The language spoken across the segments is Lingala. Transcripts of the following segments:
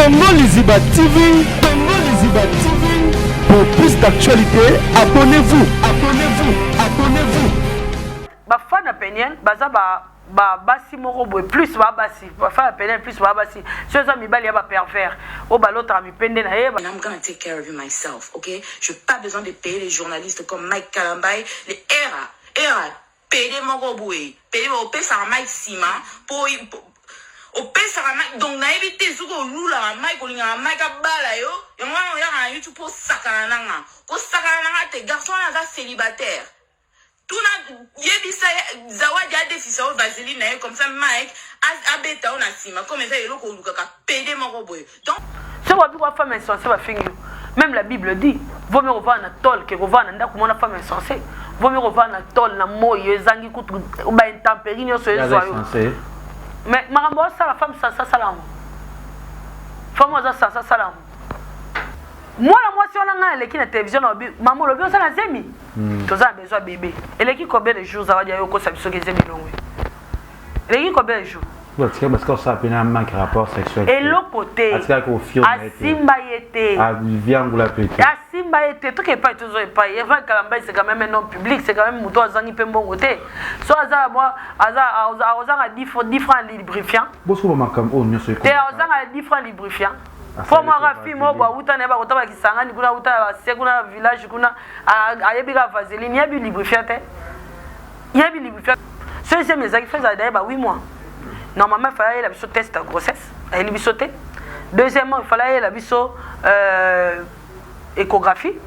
Congo Liziba TV, Congo Liziba TV. Pour plus d'actualités, abonnez-vous, abonnez-vous, abonnez-vous. Ba fan ya Peniel baza ba basi moko boye, plus ba basi, ba fan ya Peniel plus ba basi. So eza mibali ya ba pervers oyo balotaka mipende na ye. And I'm gonna take care of you myself, ok? Je n'ai pas besoin de payer les journalistes comme Mike Kalambay, les Era, Era, pede moko boye, pede opesaka Mike nsima po opesaka Mike. Donc nayebi te soki olulaka Mike, olingaka Mike abala yo. Yango wana oyaka na YouTube mpo osakana nanga. Kosakana nanga te. Garçon wana aza célibataire. Tuna, yebisa Zawadi adefisa oyo vaseline na ye, comme ça Mike abeta yo na nsima, comme eza eloko olukaka. Pede moko boye donc. Soki babi kwa femme insensée, bafingi yo. Même la Bible dit: vaut mieux kovanda na tole ke kovanda na ndako mona femme insensée. Vaut mieux kovanda na tole na moi ezangi kutu baintempérie nyonso ezwa yo. Mais makambo osala, femme sensée asala yango, femme aza sensée asala yango. Mwana mwasi wana, ngai aleki na télévision na obi: "Mama, olobi oza na zemi, toza na besoin bébé." Eleki combien de jours, Zawadi ayo okosa biso ke zemi elongwe? Eleki combien de jours? Parce que osala mpe na manque rapport sexuel. Eloko te. Asimba ye te. Viangula mpe te. Asimba ye te. Toki epai, tozo epai. Evan Kalamba, c'est quand même un homme public, c'est quand même moto azangi mpe mbongo te. So aza mwa azanga 10 francs lubrifiant. Bosoko makambo oyo nyonso. Te, azanga 10 francs lubrifiant. Fo mwaka fille moko boye awuta na ye, bakota bakisangani kuna, awuta na base kuna, village kuna, ayebi kaka vaseline, yebi lubrifiant te, yebi lubrifiant. So esemi ezalaki fo ezala daye ba 8 mois. Normalement, il fallait ayela biso test ya grossesse, ayeli biso te. Deuxièmement, il fallait ayela biso échographie,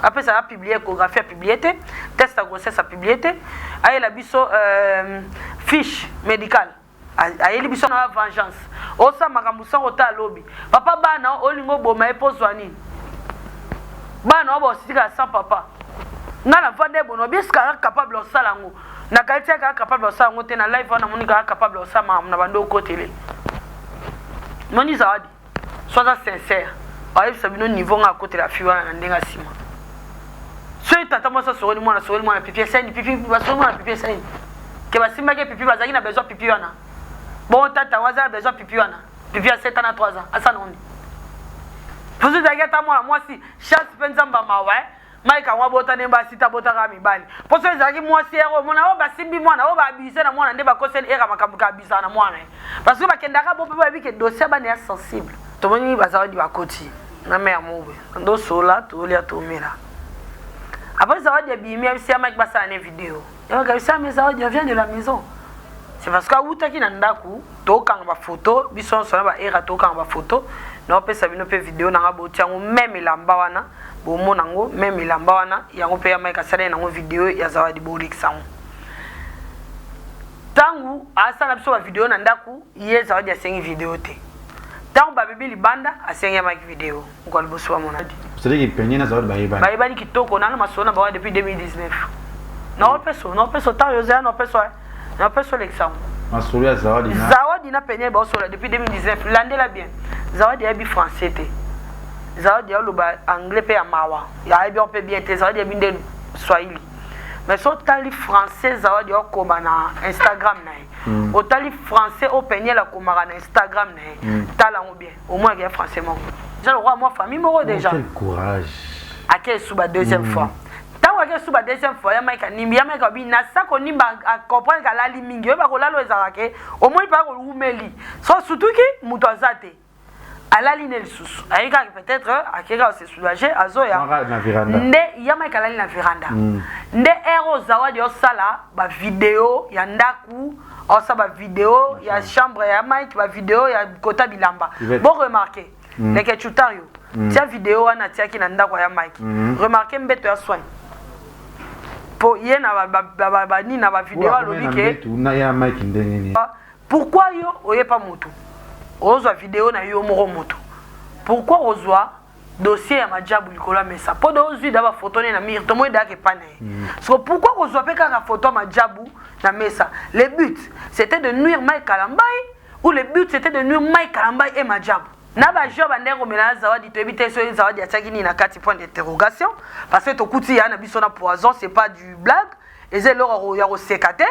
apesa apublie échographie, apublie te. Test ya grossesse, apublie te. Ayela biso fiche médicale, ayeli biso. Na vengeance, osala makambo sango ta alobi papa bana olingi oboma ye mpo ozwa nini? Bana oyo baosikala sans papa. Ngai navanda ebono obi eske aza capable osala yango? Nakanisi kaka capable osala yango te. Na live wana namoni kaka capable osala makambo na bando okotele. Moni Zawadi, so aza sincère, ayebisa bino niveau ngai akotela fi wana na ndenge nsima. Soki tata mwasi asokoli mwana, asokoli mwana pipi esani, pipi basokoli mwana pipi esani ke basimbaki pipi, bazalaki na besoin pipi wana. Bon, tata waza na besoin pipi wana, pipi ya 7 ans na 3 ans asana oni poso ezalaki ata mwana mwasi. Chance mpe Nzambe mawa. Mike yango abota nde basi te, abotaka mibali. Mpo so ezalaki mwasi, ere omona oyo basimbi mwana oyo baabuse na mwana, nde bakoseli ere makambo ka abusaka na mwana ye, parce que bakendaka bo mpe bayebi ke dossier ya bana ya sensible. Tomoni Bazawadi bakoti na mare mobe, ndosola, tolia, tomela. Après, Zawadi abimi, abisi ya Mike basala ne video. Yabakabisa: "Mais Zawadi vient de la maison." C'est parce que awutaki na ndako. Tokanga bafoto biso nyonso na baera, tokanga bafoto, naopesa bino mpe video nanga, botia yango. Même elamba wana bomona yango, même elamba wana yango mpe ya Mike asali nango video ya Zawadi, bolekisa yango. Ntango asala biso bavideo na ndako, ye Zawadi asengi video te. Ntango babebi libanda, asengi ya Mike video mokolo liboso bamona. C'est-à-dire que Peniel na Zawadi bayebani. Bayebani kitoko nana masolo na bango depuis 2019. Naopeso, naopeso ntango ozala, naopeso, naopeso, olekisa yango. Masolo ya Zawadi na Zawadi na Peniel baosola depuis 2019. Landela bien. Zawadi ayebi français te. Zawadi aoloba anglais mpe ya mawa, ayebi yango mpe bien te. Zawadi ayebi nde swahili. Mais so otali français Zawadi akoma na Instagram na ye, otali français oyo Peniel akomaka na Instagram na ye, tala yango bien, au moins ya français moko eza lokola mwa famille moko déjà. Quel courage! Ake esuba deuxième fois. Ntango ake esuba deuxième fois, ya Mike animbi, ya Mike abi nasa konimba, acomprendre kalali mingi. Oyeba kolala oyo ezalaka ke omoni mpaka kolumeli so, surtout ki moto aza te, alali ne lisusu. Aye kaka peut-être akei kaka se soulager, azoya. Na veranda. Nde ya Mike alali na veranda. Nde ere oyo Zawadi osala bavideo ya ndako, osala bavideo ya chambre ya Mike, bavideo ya kota bilamba. Yvette. Bo remarke leke chutario tia video wana atiaki na ndako ya Mike. Remarke mbeto ya soin po ye na banini na bavideo alobi ke na ya Mike ndenge nini? Pourquoi yo oyepa motu ozwa video na yo moko motu? Pourquoi ozwa dossier ya majabu likolo ya mesa mpo de ozwi da bafoto ne na mire tomoi dayaka epa na ye? So pourquoi kozwa mpe kaka foto ya majabu na mesa? Le but, c'était de nuire Mike Kalambay, ou le but, c'était de nuire Mike Kalambay et majabu na bajeu bandenge komela na Zawadi? Toyebi te soki Zawadi atiaki nini na kati, point d'interrogation. Parce que tokuti ya na biso na poison, c'est pas du blague, eza eloko ya koseka te.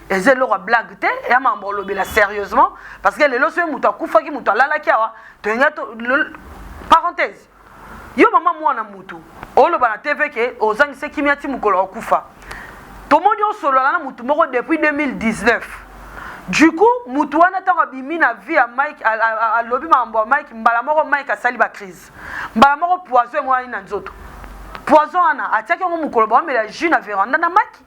Eza eloko ya blague te, eya makambo olobela sérieusement, parce que lelo soki moto akufaki, moto alalaki awa, toyenga to parenthèse. Yo mama mwana mutu oloba na TV ke ozangisa kimia ti mokolo akufa. Tomoni osolola na mutu moko depuis 2019. Du coup, mutu wana ntango abimi na vie ya Mike, alobi makambo ya Mike, mbala moko Mike asali ba crise. Mbala moko poison emonani na nzoto. Poison wana atiaki yango mokolo baomela jus na veranda na Mike.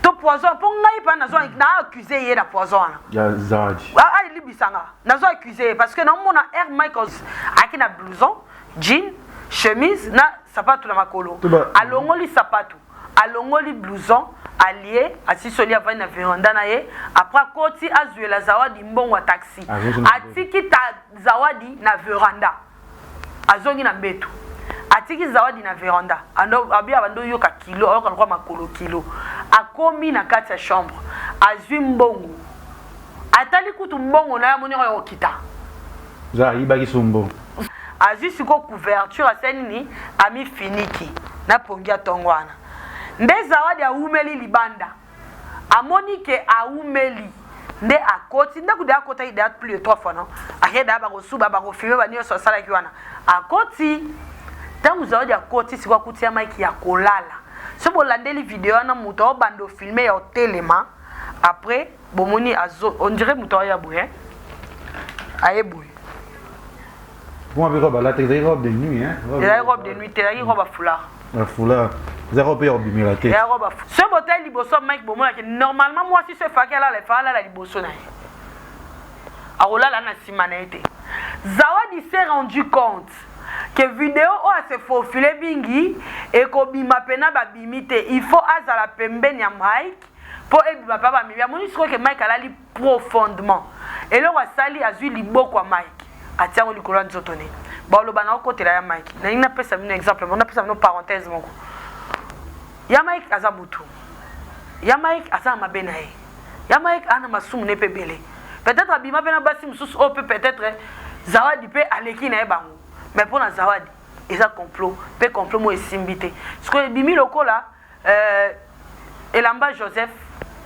To poison mpo ngai mpa nazo na accuse ye na poison wana. Ya Zawadi. Alibisanga. Nazo accuse ye parce que naomona Air Michaels aki na blouson, jean, chemise na sapatu na makolo. Alongoli sapatu, alongoli blouson, alie, asisoli, avandi na veranda na ye. Après akoti azuela Zawadi mbongo ya taxi. Atiki ta Zawadi na veranda. Azongi na mbeto. Atiki Zawadi na veranda. Ando abi abando yoka kilo, ayoka lokwa makolo kilo. Akomi na kati ya chambre. Azwi mbongo. Atali kutu mbongo na ye, amoni oyo okita. Za ayibaki so mbongo. Azwi sikoyo couverture, asali nini? Amifiniki na pongi ya ntongo wana. Nde Zawadi awumeli libanda. Amoni ke awumeli nde akoti ndako de akotaki deya plus de trois fois non, ake deya bakosuba, bakofilme, banyonso asalaki wana. Akoti ntango Zawadi akoti sikoyo, akuti ya Mike ya kolala. So bolandeli video wana, moto aobanda ofilme ya otelema, après bomoni azo on dirait moto aoya boye, aye boye. Bon, avec robe alata, ezalaki robe de nuit, hein? Ezalaki robe de nuit te, ezalaki robe ya foulard. Ya foulard. Eza robe ya obimela te. Ezalaki robe. So botali liboso ya Mike, bomonaki normalement mwasi so efaki alala, efaki alala liboso na ye. Akolala na nsima na ye te. Zawadi s'est rendu compte que video oyo ase faufile mingi ekobima pena babimi te. Il faut azala pembeni ya Mike mpo ebima mpe bamimi. Amoni sikoyo ke Mike alali profondément. Eloko asali, azwi liboko ya Mike, atia yango likolo ya nzoto ne. Baloba na okotela ya Mike. Nalingi napesa bino exemple moko, napesa bino parenthèse moko. Ya Mike aza mutu, ya Mike aza na mabe na ye, ya Mike aza na masumu ne mpe ebele. Peut-être abima mpe na basi mosusu oyo mpe peut-être Zawadi mpe aleki na ye bango, mais mpo na Zawadi eza complot, mpe complot moko esimbi te. Sikoyo ebimi lokola elamba Joseph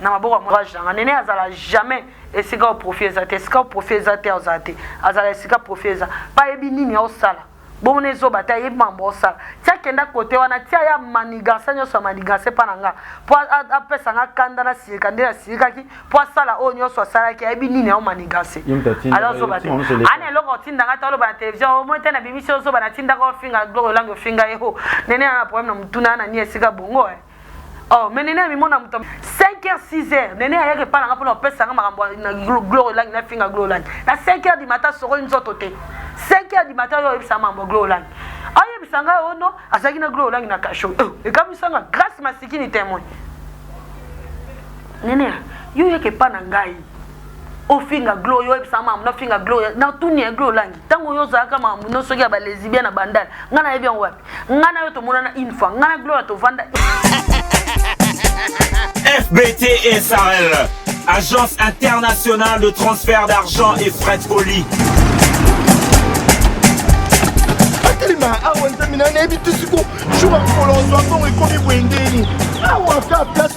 na maboko ya courage nanga. Nene azala jamais esika oyo profit eza te, esika oyo profit eza te azala te, azala esika profit eza. Pa ayebi nini aosala, bomona ezoba te, ayebi mambo aosala. Tia kenda kote wana, tia ya maniganse nyonso ya maniganse mpa na nga mpo apesa nga kanda na sirika nde nasilikaki mpo asala oyo nyonso asalaki. Ayebi nini ao maniganse, aza ozoba te. Ana eloko otindanga te, oloba na télévision omoi te, nabimisi ozoba, natindaka ofinga Glore Olangi, ofinga ye ho. Nene ana problème na motuna na ni esika bongo, eh. Oh, mais nene amimona moto 5 heures, 6 heures. Nene ayaki epa nanga mpona kopesanga makambo na Glore Olangi, nafinga Glore Olangi na 5 heures du matin. Sokoli nzoto te, 5 heures du matin oyo oyebisanga makambo ya Glore Olangi, ayebisa ngai ono azalaki na Glore Olangi na kasho. Ekamisanga Grâce Masikini témoin. Nene, yo oyaki epa na ngai ofinga Glo, yo oyebisanga makambo nafinga Glo, natuni ya Glo Olangi. Ntango oyo ozalaka makambo no soki ya balesbien na Bandala, ngai nayebi yango wapi? Ngai na yo tomonana une fois, ngai na Gloria tovanda. FBT SARL, Agence internationale de transfert d'argent et frais de colis. Atelema awa, nzambe na nayebi te siko jour ya mokolo ozwa mbongo ekomi boye ndeni awa ka place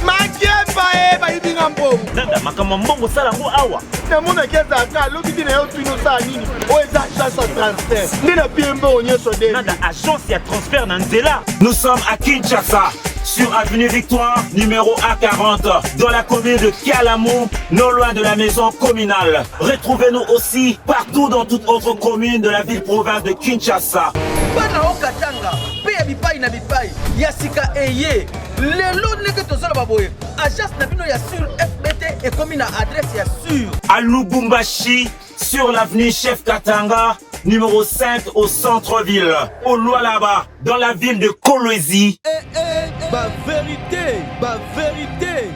Makiemba e bayibi nga mbongo. Nanda, makambo ya mbongo osala yango awa. Namonaki ezalaka alobi te na yo tuni osala nini, oyo eza agence ya transfert nde napie mbongo nyonso de. Nanda, agence ya transfert na nzela. Nous sommes à Kinshasa, sur avenue Victoire, numéro A40, dans la commune de Kalamu, non loin de la maison communale. Retrouvez-nous aussi partout dans toute autre commune de la ville-province de Kinshasa. Bana okatanga mpe ya bipai na bipai ya sika eye lelo ndenge tozoloba boye, agence na bino ya sur FBT ekomi na adresse ya sur. À Lubumbashi, sur l'avenue Chef Katanga, numéro 5 au centre-ville. Au Lualaba, dans la ville de Kolwezi. Eh, eh, ba vérité, ba vérité.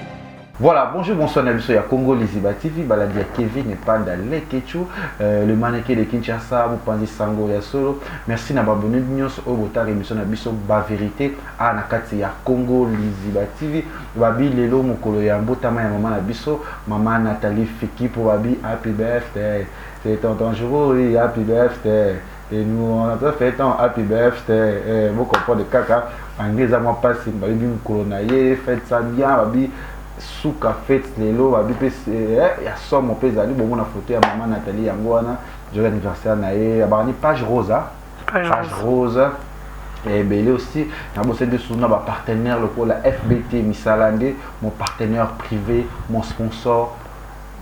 Voilà, bonjour, bonsoir, na biso ya Congo Liziba TV, baladi ya Kevin Panda Lekechu, le mannequin de Kinshasa, mopanzi sango ya solo. Merci na babone nyonso oyo botala émission na biso ba vérité a na kati ya Congo Liziba TV. Babi lelo mokolo ya mbotama ya mama na biso, mama Nathalie Fiki, pour babi happy birthday. C'est tonton Jouri, happy birthday. Et nous on a fait ton happy birthday. Eh, vous comprenez kaka anglais eza mwa pasi, babi mokolo na ye, faites ça bien, babi. Suka fete lelo babi pe eh, ya somo pe ezali bomona photo ya maman Nathalie yango wana joyeux anniversaire na ye abakani page rose ah page rose ya ebele aussi nabosani te susu na ba partenaire lokola FBT misala nde mon partenaire privé, mon sponsor,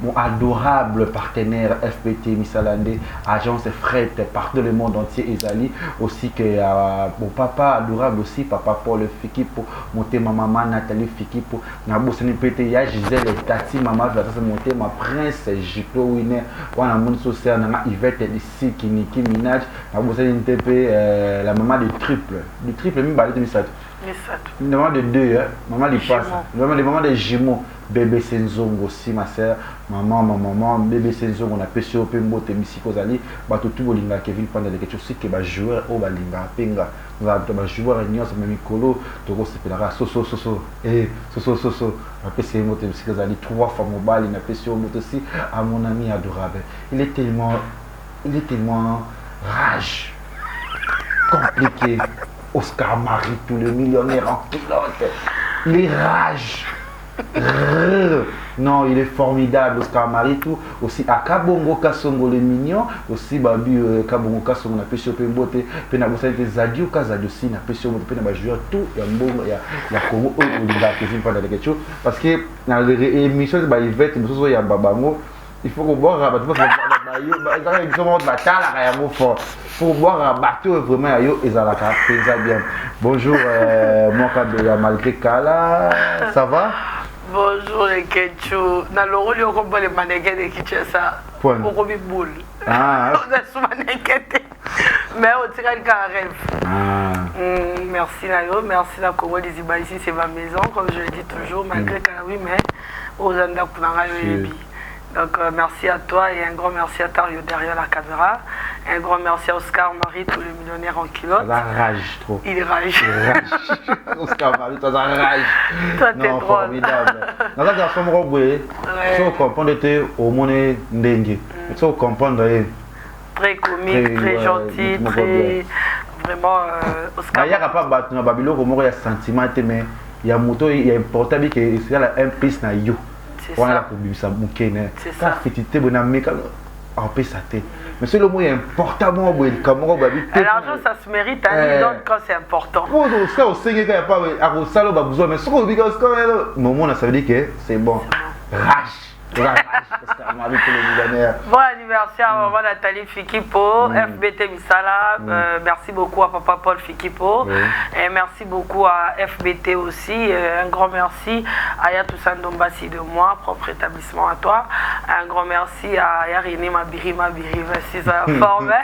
mon adorable partenaire FBT misala nde agence fret partout dans le monde entier ezali aussi que ya mon papa adorable aussi, papa Paul Fikipo motema, mama Nathalie Fikipo. Nabosani mpe te ya Gisèle Tati, mama Versace motema, Prince Jiplo Winner wana namoni so sœur na nga Yvette Lisiki Nicki Minaj. Nabosani te mpe la maman de triple, de triple mibale to misato? Misato. Maman de deux, hein? Maman lipasa, maman de, maman de jumeaux, BBC Nzongo si ma sœur, maman, ma maman BBC Nzongo, napesi yo mpe mbote bisika ozali. Bato tu bolingaka Kevin Panda Leketchou aussi ke ba joueur oyo balingaka mpe nga nzala ba joueur nyonso me mikolo tokosepelaka soso soso eh soso soso. Napesi ye mbote bisika ezali trois fois mobali. Napesi yo mbote aussi à mon ami adorable, il est tellement rage compliqué, Oscar Marie, tout le millionnaire en culotte. Il est rage. Rrr. Non, il est formidable, Oscar Marie, tout. Aussi, à Kabongo Kasongo, le mignon. Aussi, Babi, Kabongo Kasongo, napesi yo pe mbote. Pe nabosani te Zadio Kazadi aussi, napesi yo mbote. Pe na ba joueur tout, ya mbongo, ya Congo, oyo olinga, Kevin Panda Leketchou. Parce que, dans l'émission, ba Yvette, mosusu ya Babango, il faut kobwaka bato ezalaka émission moko batalaka yango fort. Faut kobwaka bato oyo vraiment ya yo ezalaka mpenza bien. Bonjour Mwaka Beya, malgré kala, ça va? Bonjour Leketchou. Nalongoli okombo le mannequin de Kinshasa. Point. Okomi boule. Ah. Oza su mannequin te. Mais otikali kaka rêve. Ah. Merci na yo, merci na Congo Liziba, ici c'est ma maison comme je le dis toujours malgré kala, oui, mais oza ndako na ngai oyebi. Donc merci à toi et un grand merci à Tario derrière la caméra. Un grand merci à Oscar Marie, tous les millionnaires en culotte. Ça rage trop. Il rage. Rage. Oscar Marie, toi ça rage. Toi t'es Non, drôle. formidable. Naza garçon moko boye. So comprendre te omoni ndenge. So comprendre ye. Très comique, Très, très ouais, gentil, moko très bien. Vraiment, Oscar. Nayaka pa bato na babiloko moko ya sentiment te, mais ya moto ya important bike esala un plus na yo. C'est Wana ça. la kobimisa moke ne. C'est Ka ça. feti te boye na meka apesa te. Mais soki lomo ya important moko boye, likambo moko babi te. L'argent, ça se mérite, hein, Eh. il donne quand c'est important. Po osika osengeka ya pa akosala oyo babuzwa, mais soki obika osika momona, ça veut dire que c'est bon. Rage. Oza rage, Oscar Marie pour le millionnaire. Bon anniversaire à maman Nathalie Fikipo, FBT Misala. Merci beaucoup à papa Paul Fikipo. Et merci beaucoup à FBT aussi. Un grand merci à Yatoussa Ndombasi de moi, propre établissement à toi. Un grand merci à Yarini Mabiri Mabiri, merci ça la forme.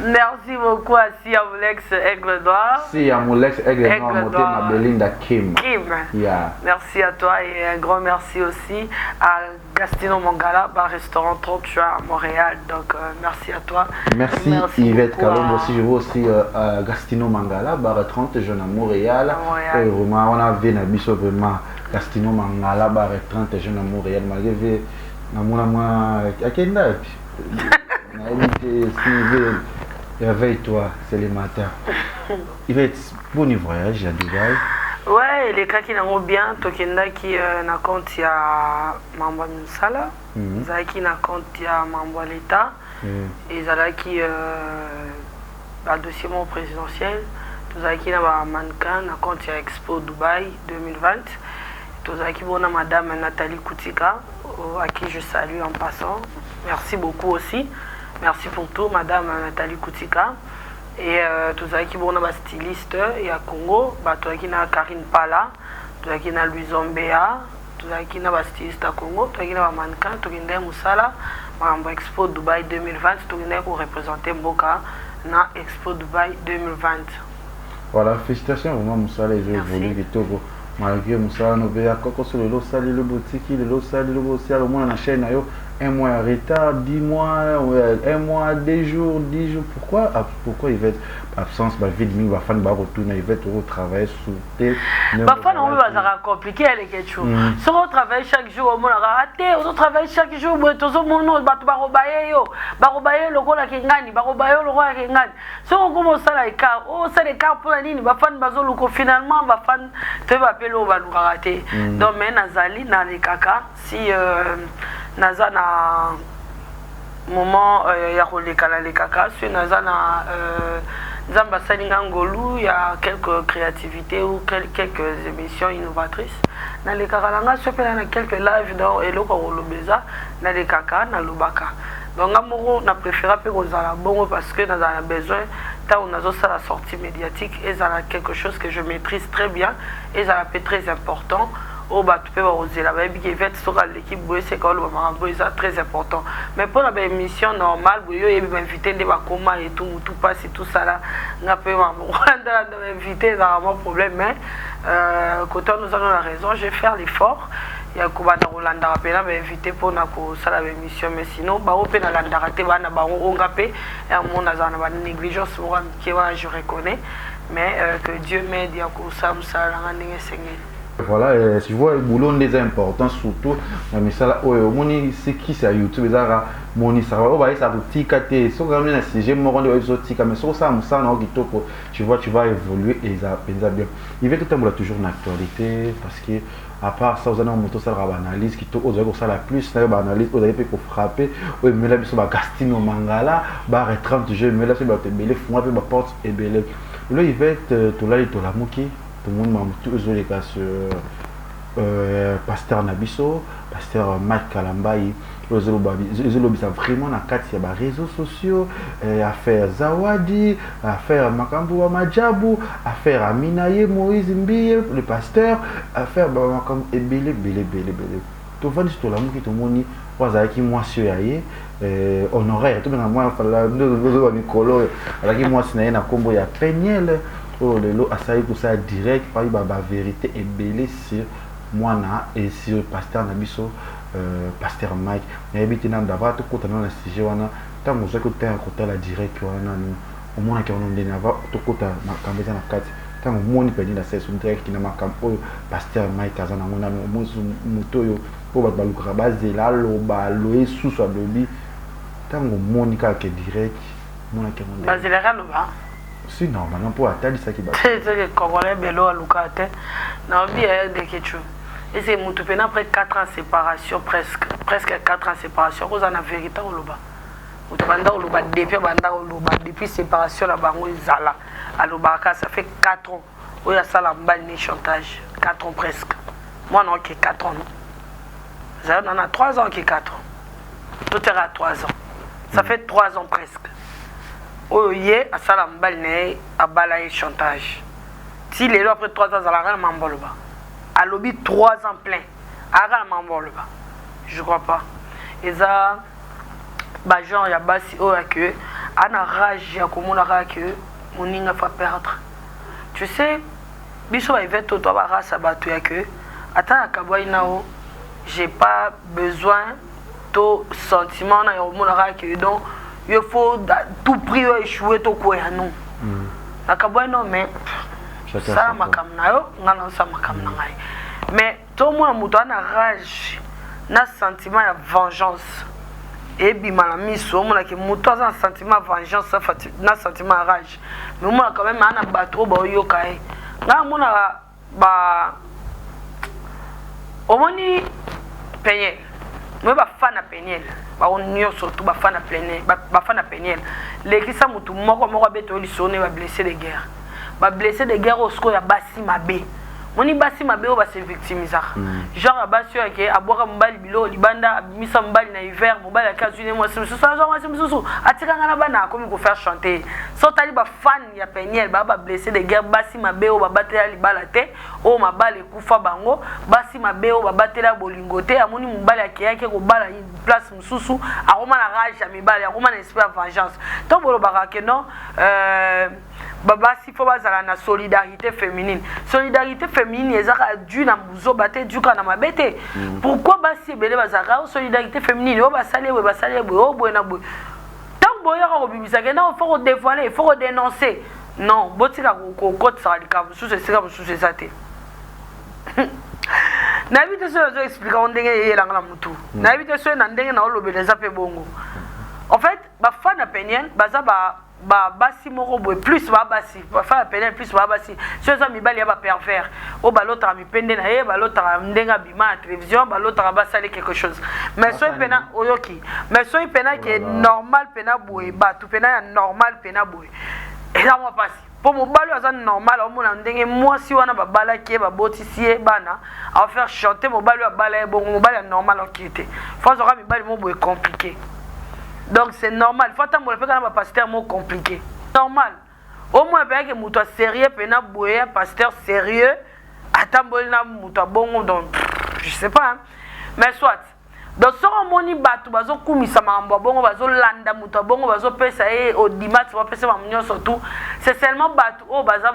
Merci beaucoup à Sia Moulex Aigle Noir. Si ya Molex Aigle Noir. Aigle Motema Noir. Belinda Kim. Kim. Merci à toi et un grand merci aussi à Gastino Mangala, bar restaurant 30 juin à Montréal. Donc merci à toi. Merci, Yvette Beaucoup Kalombo aussi. Je vois aussi Gastino Mangala, bar 30 juin à Montréal. À Montréal. Et vraiment, on a vu na biso vraiment Gastino Mangala, bar 30 juin à Montréal. Malgré vu na mona moi akenda nayebi te si Yvette, réveille-toi, c'est le matin. Yvette, bon voyage à Dubaï. Ouais, elekaki nango bien. Tokendaki na compte ya mambo ya misala. Ezalaki na compte ya mambo ya l'État. Ezalaki badossier moko présidentiel. Tozalaki na bamannequin na compte ya Expo Dubai 2020. Tozalaki bona madame Nathalie Koutika, à qui je salue en passant. Merci beaucoup aussi, merci pour tout, madame Nathalie Koutika. Et tozalaki bona bastyliste ya Congo, tozalaki na Karine Pala, tozalaki na Louison Mbea, tozalaki na bastyliste ya Congo, tozalaki na bamannequin. Tokendaki mosala makambo Expo Dubai 2020. Tokendaki koreprésente mboka na Expo Dubai 2020. Voilà, félicitations vraiment, mosala ezo évolue kitoko malgré mosala no mpe ya kokoso. Lelo osali, lobi otiki, lelo osali, lobi osali, omona na chaîne na yo. Un mois en retard, 10 mois, un mois, 2 jours, 10 jours. Pourquoi, ah, pourquoi Yvette absence bavide mingi? Bafani bakotuna Yvette okotravaille sur te? Bafana oyo bazalaka compliqué, aleke cu. Soki otravaille chaque jour, omonaka te ozotravaille chaque jour boye, tozomona bato bakoba ye yo, bakoba ye lokola kengani, bakoba yo lokola kengani. Soki okoma osala écart, osala écart mpona nini? Bafani bazoluka. Finalement bafani toyeba mpe loo balukaka te. Donc mais nazali nalekaka si naza na moment ya koleka, nalekaka. Soki naza na Nzambe asali nga ngolu ya quelques créativité ou quelques émissions innovatrices, nalekaka na nga. So mpe na quelques live, donc eloko ya koloba eza, nalekaka, nalobaka. Donc nga moko na préféra mpe kozala bongo parce que nazala na besoin, ntango nazosala sortie médiatique, ezala quelque chose que je maîtrise très bien, ezala mpe très important, oyo bato mpe bakozela, bayebi ke Yvette soki aleki boye, seka oloba makambo eza très important. Mais mpona baémission normale boye, yo oyebi bainvité nde bakoma etu mutu mpasi tosala nga mpe makambo bainvité ezalaka mwa problème. Mais côté wana oza na raison, je vais faire l'effort ya kobanda kolandaka mpena bainvité mpona kosala baémission. Mais sinon bango mpe nalandaka te, bana bango onga mpe yango nazala na banégligence moko ya mike wana, je reconnais. Mais que Dieu m'aide ya kosala mosala nanga ndenge esengeli. Voilà, tu vois, boulot nde eza important, surtout na misala oyo omoni sekisi ya YouTube. Ezalaka monisaka oyo bayesaka kotika te. Soki okami na sujet moko nde oyebi otika, mais soki osala mosala na yo kitoko, tu vois, tu vas évoluer et eza mpenza bien. Il veut totambola toujours na actualité, parce que à part ça, oza na moto osalaka baanalyse kitoko, ozali kosala plus na yo baanalyse, ozali mpe kofrappe oyo emela biso bagastino mangala bare 30 jeu, emela biso bato ebele, funga mpe baporte ebele. Lelo Yvette, tolali, tolamuki, tomoni mamutu ezoleka sur pasteur na biso, pasteur Mike Kalambai, oyo ezolobisa vraiment na kati ya baréseaux sociaux, affaire Zawadi, affaire makambo ya majabu, affaire Amina ye Moïse Mbiye le pasteur, affaire bamakambo ebele ebele ebele ebele. Tovandi so, tolamuki, tomoni oyo azalaki mwasi oyo ya ye honoraire, tobenga mwa mikolo oyo azalaki mwasi na ye na nkombo ya Peniel, oyo lelo asali kosala direct pai bavérité ebele sur mwana et sur pasteur na biso, pasteur Mike. Nayebi te nanu, d'abord tokota nano na sujet wana. Ntango ozwaki otanga kotala direct wana, nanu omonaki wana ndeni? Ava tokota makambo eza na kati, ntango omoni peni na sala direct na makambo oyo pasteur Mike aza nango, nanu omoni moto oyo mpo bato balukaka bazela aloba, aloye susu alobi, ntango omoni kaka ke direct, omonaki yango? Bazelaka aloba. Si, normalement mpo atalisaki bato. Te, congolais belo aluka te. Naobi ya Dekechu ese motu pena après 4 ans séparation, presque 4 ans séparation, kozala na vérité oloba. Moto banda oloba depuis, banda oloba depuis séparation na bango ezala, alobaka. Ça fait 4 ans oyo asala mobali ne chantage, 4 ans presque. Mwana oke 4 ans, non, ezala na 3 ans, oke 4 ans, toteka 3 ans, ça fait 3 ans presque oyo ye asala mobali na ye, abala ye chantage. Ti lelo, après 3 ans, azalaka na mambo aloba. Alobi 3 ans plein, ayaka na mambo aloba. Je crois pas eza bagenre ya basi oyo ake ana rage ya komona kaka ke moninga fa perdre. Tu sais, biso baevete oyo to barase ya bato ya ke ata nakabwai nao, j'ai pas besoin to sentiment na ya komona kaka ke donc il faut tout prix oyo échouer to kwea. Non, nakabwai nao, mais sala makambo na yo, ngai naosala makambo na ngai. Mais tomona moto ana rage na sentiment ya vengeance ebima na miso. Omonaki moto aza na sentiment ya vengeance na sentiment ya rage, mais omona quand même ana bato oyo baoyoka ye. Ngai amonaka ba omoni Peniel, moye bafana Peniel, bango nyonso tu bafana Peniel, bafana Peniel. Lekisa motu moko moko abeta oyo lisolo ne bablessé de guerre, bablessé de guerre oyo sikoyo ya basi mabe. Moni basi mabe oyo base victimisaka, genre ya basi oyo ake abwaka mobali biloko libanda, abimisa mobali na hiver, mobali ake azwi ne mwasi mosusu, azwa mwasi mosusu, atikanga na bana, akomi kofaire chanter. So otali bafan ya Peniel, baa bablessé de guerre, basi mabe oyo babatela libala te, oyo mabala ekufa bango, basi mabe oyo babatela bolingo te. Amoni mobali akeyaki kobala place mosusu, akoma na rage ya mibali, akoma na esprit ya vengeance. To bolobaka ke non, Basi faut bazala na solidarité féminine. Solidarité féminine ezaka dû na buzoba te, dû na mabe te. Pourquoi basi ebele bazalaka solidarité féminine? Oyo basali boye, basali boye, oyo boye na boye. Ntango boyaka kobimisaka, ntango faut kodévoiler, faut kodénoncer. Non, botika kokotisaka likambo mosusu esika mosusu eza te. Nayebi te soki nazo expliquer ngo ndenge eyelanga na mutu. Nayebi te soki na ndenge naolobela eza mpe bongo. En fait, bafan ya Peniel baza ba basi moko boye, plus ba basi, bafan ya Peniel plus ba basi. So eza mibali ya bapervers oyo balotaka mipende na ye, balotaka ndenge abima na télévision, balotaka basali quelque chose. Mais soki mpena oyoki, mais soki mpena ke normal mpena boye, bato mpena ya normal mpena boye, eza mwa mpasi, mpo mobali oyo aza normal aomona ndenge mwasi wana babalaki ye, babotisi ye bana, aofaire chanter mobali oyo abala ye bongo. Mobali ya normal okie te, faut azwaka mibali mo boye compliqué. Donc c'est normal, faut atambola mpe kaka na bapasteur mo compliqué. Normal, omona mpeyake moto asérieux mpena boye, pasteur sérieux atamboli na moto abongo. Donc je sais pas, hein? Mais soit. Donc soki omoni bato bazokumisa makambo ya bongo, bazolanda moto ya bongo, bazopesa ye odimati, bapesa makambo nyonso tout, c'est seulement bato oyo baza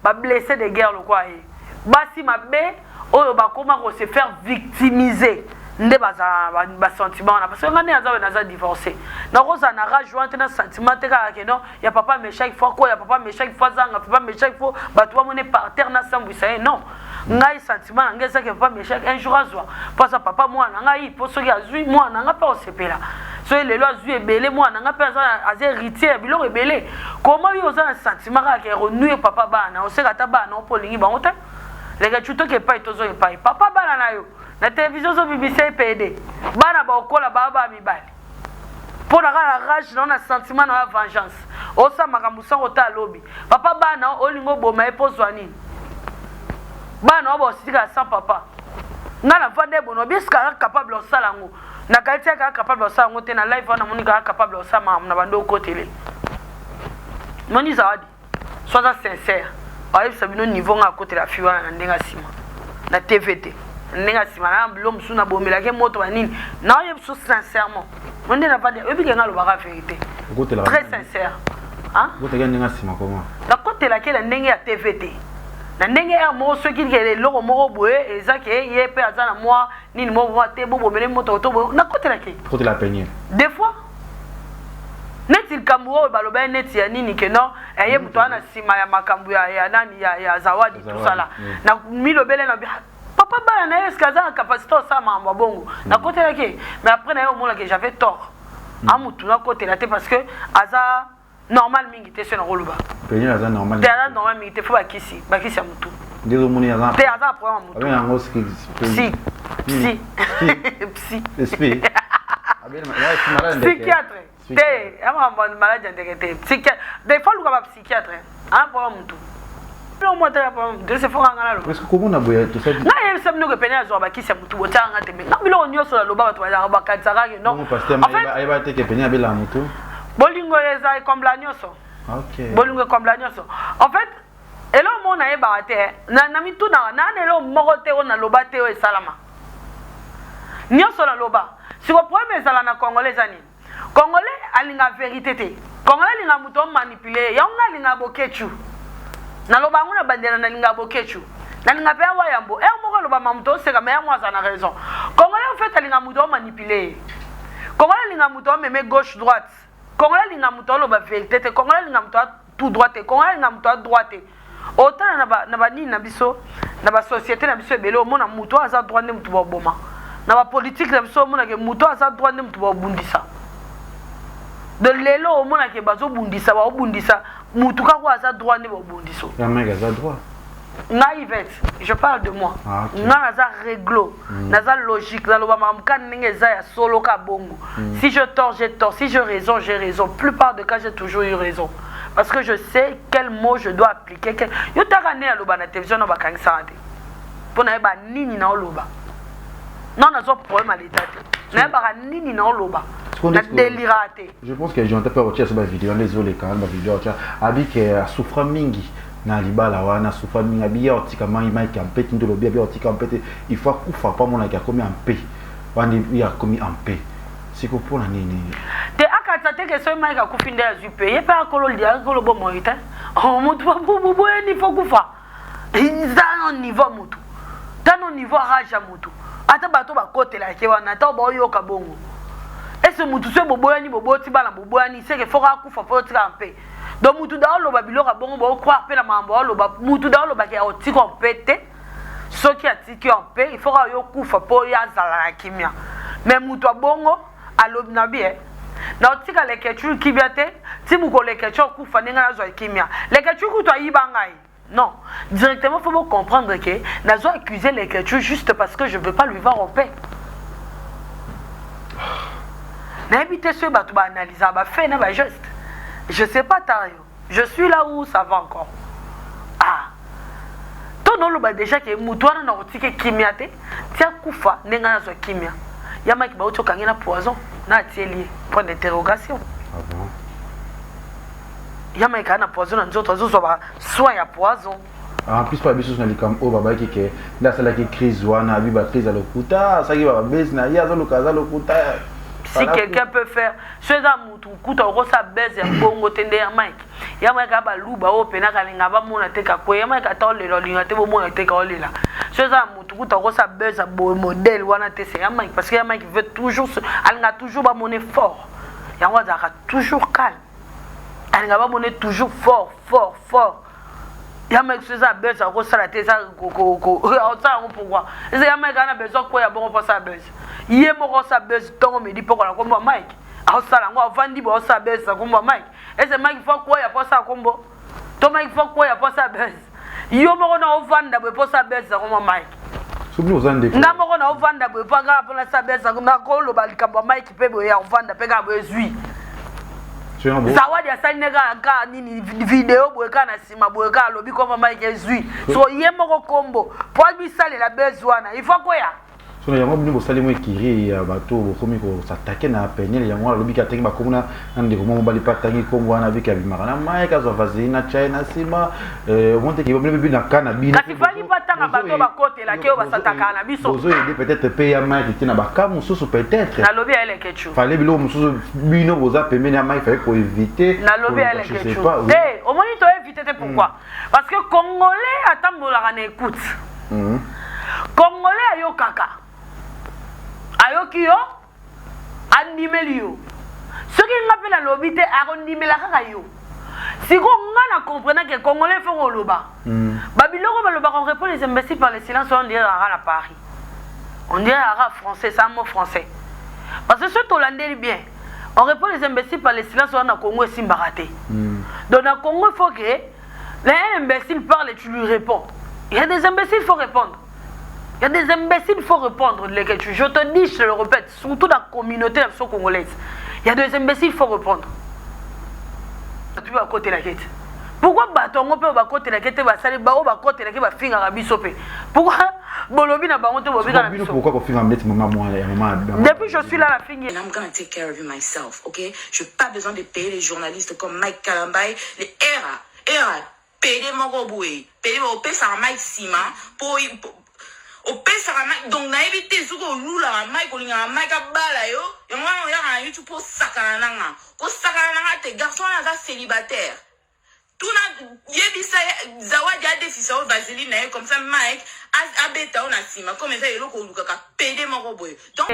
bablessé de guerre lokwa ye, basi mabe oyo bakóma kose faire victimiser, nde bazala basentiment wana. Parce que nga nde naza, naza divorcé, nakozala na rage wana te, na sentiment te kaka ke non, ya papa Meshak faut akoya, papa Meshak faut azanga, papa Meshak faut bato bamone par terre, nasambwisa ye. Non, ngai sentiment na ngai ezaki papa Meshak un jour azwa, mpo aza papa mwana ngai, mpo soki azwi, mwana na ngai mpe osepela. Soki lelo azwi ebele, mwana na ngai mpe aza héritier ya biloko ebele. Koma yo oza na sentiment kaka ke renuire papa bana, oseka ata bana mpo olingi bango te. Leke cutoki epai, tozo epai papa bana na yo na télévision, ozobimisa epede, bana baokola baa baa mibali, mpo na kaka na rage na yo, na sentiment na yo ya vengeance, osala makambo sango ta alobi papa bana, olingi oboma ye mpo ozwa nini? Bana oyo baosikala sans papa. Nga navanda ebono obi eske aza capable osala yango? Nakanisi kaka capable osala yango te. Na live wana namoni kaka capable osala makambo na bando okotele. Moni Zawadi so aza sincère, ayebisa bino niveau nga akotela fi wana na ndenge nsima na TV te, na ndenge nsima na bilo mosusu nabomelaki moto banini. Naoyebi so sincèrement, mo nde navandi, oyebi ke nga alobaka vérité, très sincère. Okotela ndenge nsima comment? Nakotelaki na ndenge ya TV te, na ndenge ya moko. Soki eloko moko boye eza ke ye mpe aza na mwa nini moko mwa te, bobomele moto to boye, nakotelaki. Okotela Peniel? Des fois neti likambo oyo baloba ye neti ya nini ke non, ye moto wana nsima ya makambo ya nani ya Zawadi, tosala na milobele na papa bana na ye, eske aza na capacité osala makambo ya bongo? Nakotelaki, mais après na ye omonake j'avais tort. Amutu nakotela te parce que aza normal mingi te. So nakoloba. Peniel aza normal? Te, aza normal mingi te. Faut bakisi, bakisi ya motu. Nde ozomoni aza te, aza na problème ya motu. Yango. Psy, psy, psy. Esprit. Psychiatre te, ya makambo maladi ya ndenge te. Psychiatre, des fois luka bapsychiatre, aza problème motu biloko moko te ya problème motu. Ese foka nga naloba. Parce que komona boye tosali. Ngai yebisa bino ke pene azwaka bakisi ya motu, botiaka nga tembe. Nga biloko nyonso naloba, bato bazalaka bakanisaka ke non. Pasteur ayeba te ke pene abelaka motu? Bolingo eza ekombla nyonso. Bolingo ekombla nyonso. En fait, eloko moko nayebaka te na mitunaka naa na eloko moko te oyo naloba te oyo esalama. Nyonso naloba siko, problème ezala na Congolais eza nini? Congolais alinga vérité te. Congolais alinga moto omanipule yango. Nga alinga Bokechu, naloba yango na bandela, nalinga Bokechu, nalinga mpe awa yambo ere moko alobama moto oseka, mais yango aza na raison. Congolais en fait alinga moto omanipule ye. Congolais alinga moto omeme gauche droite. Congolais alinga moto aloba vérité te. Congolais alinga moto tout droit te. Congolais alinga moto adroit te. Otala na banini na biso, na basociété na biso ebele, omona moto oyo aza droit nde moto baboma. Na bapolitike na biso, omonake moto oyo aza droit nde moto babundisa. De lelo omonake bazobundisa, baobundisa motu kaka oyo aza droit nde babundisa. Aza droit? Ngai Yvette, je parle de moi. Ah, okay. Nga naza réglo, naza logique, naloba makambo kani ndenge eza ya solo ka bongo. Si je tort, j'ai tort. Si j'ai raison, j'ai raison. Plupart de cas, j'ai toujours eu raison parce que je sais quel mot je dois appliquer, quel... Yo taka nde aloba na télévision na bakangisaka te mpo nayeba nini na oloba. Non, nazwa problème ya leta te, nayebaka nini na oloba, na déliraka te. Je pense que Jonathan mpe akotia so bavideo wana ezoleka wana, bavideo akotia abi ke asouffra mingi na libala wana, asouffra mingi, abi ye aotika mai Mike ampe ti ndolobi, abi aotika mpe te, il faut akufa mpo amonaki akomi ampe wana, ye akomi ampe siko mpona nini? Te, akatisa te ke soki Mike akufi nde azwi mpe ye mpe akolo bomoi te. Oh, motu boyeni fo kufa eza no niveau ya motu, ta no niveau ya rage ya motu. Ata bato bakotelaki wana, ata baoyoka bongo, ese motu so boboyani, boboti bana, boboyani, seke foko akufa mpo otika mpe. Donc motu da oloba biloko ya bongo, bocroire mpe na makambo aoloba. Motu da olobaki aotika mpe te. Soki atiki yo mpe, il faut kaka yo kufa mpo ye azala na kimia. Mais moto abongo alobi na bi na otika Leketchu kimia te ti mokolo Leketchu akufa, ndenge nazwa kimia. Leketchu kutu ayiba ngai. Non, directement, faut comprendre que nazo accuser Leketchu juste parce que je veux pas lui voir en paix. Nayebi te soki bato baanalysaka bafaits na bageste. Je sais pas, tario, je suis là où ça va encore. Ah, to noloba déjà ke motu wana na kotika kimia te ti akufa, ndenge nazwa kimia. Ya Mike, bauti okangi na poison na atieli ye point d'interrogation. Ah bon? Ya Mike aa na poison na nzoto, azozwa basoin ya poison. En plus, pa biso na likambo oyo babayaki ke nde asalaki crise wana, abi bacrise ya lokuta, asalaki babase na ye, azoluka, aza lokuta. Si quelqu'un peut faire, so eza mutu kuta okosala base ya bongo te nde ya Mike. Ya Mike aya baluba oyo mpena kalinga bamona te kakwe. Ya Mike ata olela, olinga te bomona te ka olela. So eza mutu kuta okosala base ya boye modèle wana te, c'est ya Mike, parce que ya Mike veut toujours, alinga toujours bamone fort. Yango azalaka toujours calme, alinga bamone toujours fort, fort, fort. Ya Mike, so eza base akosala te, eza osala yango. Pourquoi eza ya Mike ana besoin koya bongo mpo asala base? Ye moko osala base ntongo, midi, poko na kombo ya Mike. Aosala yango, avandi bo, aosala base na kombo ya Mike. Ese Mike fo akwaya mpo asala kombo, to Mike fo akwaya mpo asala base? Yo moko na ovanda boye mpo osala base na kombo ya Mike? Soki oza ndeko. Nga moko na ovanda boye mpo kaka mpona asala base, nakoloba likambo ya Mike mpe boye ya ovanda mpe kaka boye ezwi. Zawadi asali ne kaka nini, video boye kaka na nsima boye kaka alobi kombo Mike, ezwi. So ye moko kombo mpo abisalela base wana, il faut akwea. Sono yango bino bosali mo ekiri ya bato, bokomi kosatake na Peniel. Yango wana alobiki, atangi bakombo na ndeko mwa mobali mpe atangi kombo wana, abiki abimaka na Mike, azwa vaseline na chai na nsima. Omoni teke bino bibi na ka na bino. Kasi fali mpo atanga bato bakotelaki oyo basatakaka na biso. Bozoyede peut-être mpe ya Mike te na baka mosusu peut-être. Nalobi ya Elekechu. Fale biloko mosusu, bino boza pembeni ya Mike, fale koéviter. Nalobi ya Elekechu te. Omoni, toévite te. Pourquoi? Parce que Congolais atambolaka na écoute. Congolais ayokaka, ayoki yo, andimeli yo. Soki nga mpe nalobi te, akondimela kaka yo. Sikoyo nga na comprena ke Congolais faut koloba babiloko balobaka. On répond les imbéciles par le silence. On dirait aka na Paris, on dirait aka français, c'est un mot français. Parce que soki tolandeli bien, on répond les imbéciles par le silence wana, na Congo esimbaka te. Donc na Congo, il faut que un imbécile parle et tu lui réponds. Il y a des imbéciles, il faut répondre. Il y a des imbéciles, il faut répondre. Je te dis, je te le répète, surtout dans la communauté congolaise. Il y a des imbéciles, il faut répondre. Tu vas côté la quête. Pourquoi bato yango mpe bakotelaki te? Basali bango bakotelaki, bafingaka biso mpe. Pourquoi bolobi na bango te, bobika na biso? Pourquoi kofinga neti mama mwana ya mama? Depuis je suis là, la fingi. And I'm gonna take care of you myself, ok? Je n'ai pas besoin de payer les journalistes comme Mike Kalambay, les Era, Era, pede moko boye, pede opesaka Mike nsima po opesaka Mike. Donc nayebi te soki olulaka Mike, olingaka Mike abala yo. Yango wana oyaka na YouTube mpo osakana nanga. Kosakana nanga te. Garçon wana aza célibataire. Tuna, yebisa Zawadi adefisa oyo vaseline na ye, comme ça Mike abeta oyo na nsima, comme eza eloko olukaka. Pede moko boye donc.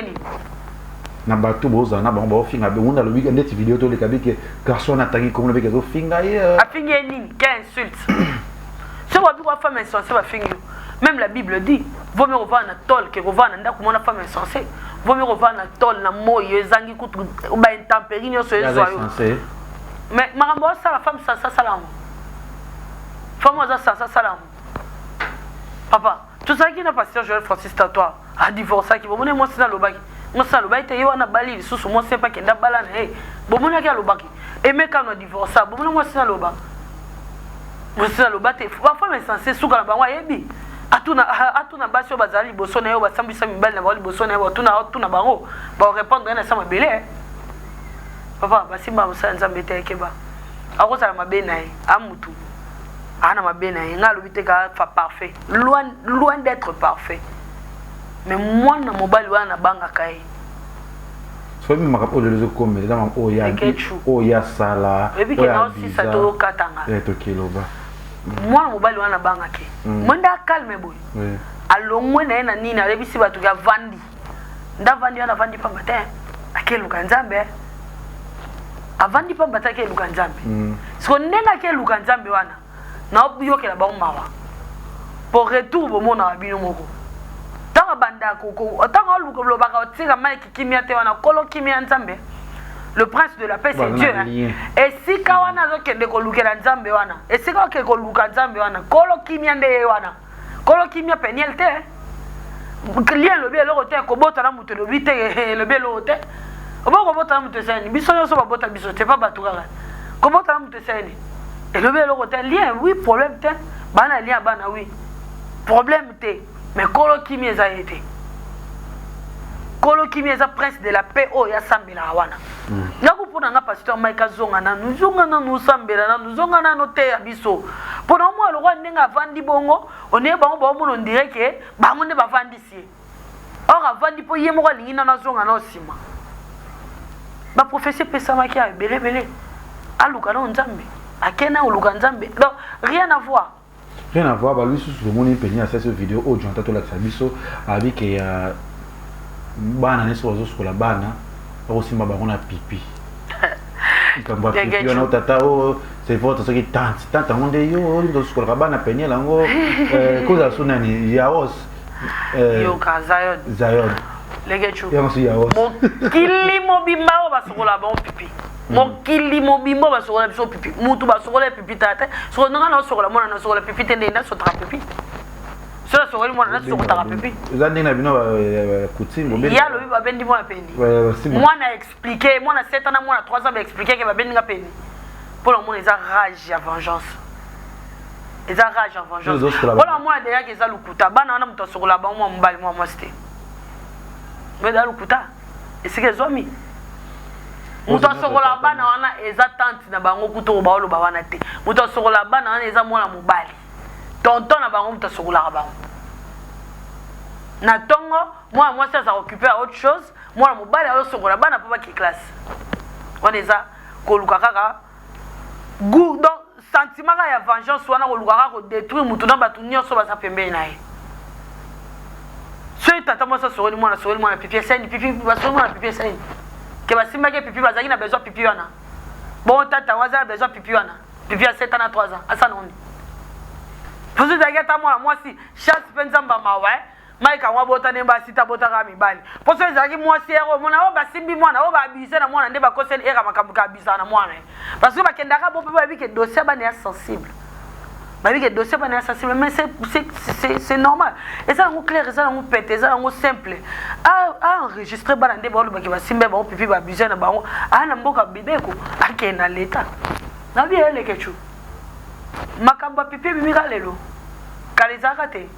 Na bato bozala na bango, baofinga ngunda, alobi ndeti video toleka bike, garçon wana atangi komona bike, azofinga ye. Afingi ye nini? Quelle insulte! Soki babi kwa femme insensée, bafingi yo. Même la Bible dit: vaut mieux kovanda na tole ke kovanda na ndako mona femme insensée. Vaut mieux kovanda na tole na moi ezangi kutu baintempérie nyonso ezwa yo. Mais makambo osala, femme sasa asala yango, femme aza sasa asala yango. Papa, tozalaki na pasteur Joel Francis Tatoi, adivorçaki. Bomoni, mwasi nalobaki, mwasi alobaki te ye wana abali lisusu mwasi mpe akende abala na ye. Bomonaki alobaki emekano adivorça. Bomoni, mwasi naloba, mwasi naloba te. Bafemme insensé, suka na bango ayebi. Atuna, atuna basi oyo bazala liboso na ye, oyo basambwisa mibali na bango liboso na ye. Batuna, atuna bango, baorépondre ye na sa mabele. Papa, basimba mosala Nzambe te. Ekeba, akozala mabe na ye, amutu aa na mabe na ye. Ngai alobi te ka fa parfait, loin, loin d'être parfait. Mais mwana mobali wana nabangaka ye. Soki makambo oyo lelo ezokomela eza makambo oyo ya oyo ya sala oyebi ke naosisa toyokatanga eh, tokeloba mwana mobali wana abangaki mm. mwende akalme boye alongwe na ye na nini ayebisi bato ke avandi nde avandi wana avandi pamba te akeluka nzambe avandi pamba te akeluka nzambe mm. siko ndenge akeluka nzambe wana naoyokela bango mawa po retour bomonaka bino moko ntango abanda ntango alobaka otika mike kimia te wana kolo kimia ya nzambe le prince de la paix c'est dieu hein. Esika wana azokende kolukela nzambe wana esika okende koluka nzambe wana kolo kimia nde ye wana kolo kimia peniel te lien elobi eloko te kobota na moto elobi te elobi eloko te obo kobota na moto esali biso nyonso babota biso te pa bato kaka kobota na moto esali elobi eloko te lien oui problème te bana lien bana oui problème te mais kolo kimia eza ye te kolo kimia eza prince de la paix oyo asambelaka wana mm. ngaku mpo na nga pasteur mike azonga nanu zonga nanu osambela nanu zonga nanu teya biso mpo na omona lokola ndenge avandi bongo oneye bango baomona ondire ke bango nde bavandisi ye or avandi mpo ye moko alingi nanu azonga nao nsima baprofesi epesamaki ya ebele ebele aluka nao nzambe akende oluka nzambe donc rien à voir. Rien à voir balobi susu tomoni peni asalisi video oyo Jonathan tolakisa biso abi ke ya bana nyonso bazosukola bana bakosimba bango na pipi likambo ya pipi wana tata oyo c'est votre soki tante tante yango nde yo olingi osukolaka bana peniel yango kozala so nani yaos yoka zayon zayon legechu yango so yaos mokili mobimba oyo basokola bango pipi mokili mobimba basokola biso pipi mutu basokola pipi tata soko nanga naosokola mwana nasokola pipi te ndenge nasotaka pipi so nasokoli mwana nasokotaka pipi eza ndenge na bino coutume ye alobi babendi mwana peni mwana explique mwana 7 ans na mwana 3 ans baexplike ke babendi nga peni mpo na mona eza rage ya vengeance eza rage ya vengeance mpo na mona deyaki eza lokuta bana wana moto asokola bango mwa mobali mwa mwasi te eza lokuta esika ezwami moto asokola bana wana eza tante na bango kutu oyo baoloba wana te moto asokola bana wana eza mwana mobali tonton na bango moto asokolaka bango na ntongo mwana mwasi aza occupe à autre chose mwana mobali azosokola bana mpo bake classe wana eza koluka kaka goût donc sentiment kaka ya vengeance wana koluka kaka kodétruire motu na bato nyonso baza pembeni na ye soki tata mwasi asokoli mwana asokoli mwana pipi eseni pipi basokoli mwana pipi eseni ke basimbaki pipi bazalaki na besoin pipi wana bongo tata yango aza na besoin pipi wana pipi ya 7 ans na 3 ans asana oni poso ezalaki ata mwana mwasi chance mpe nzambe mawa eh? Mike yango abota nde basi te abotaka mibali mpo soki ezalaki mwasi ere omona oyo basimbi mwana oyo baabuse na mwana nde bakoseli era makambo ka abusaka na mwana ye parce que bakendaka bo mpe bayebi ke dossier ya bana ya sensible bayebi ke dossier bana ya sensible mais c'est normal eza yango clair eza yango pete eza yango simple a enregistre bana nde baolobaki basimbi bango pipi baabuse na bango aya na mboka bibeko akende na leta nabi elekecu makambo ya pipi ebimika lelo kala ezalaka te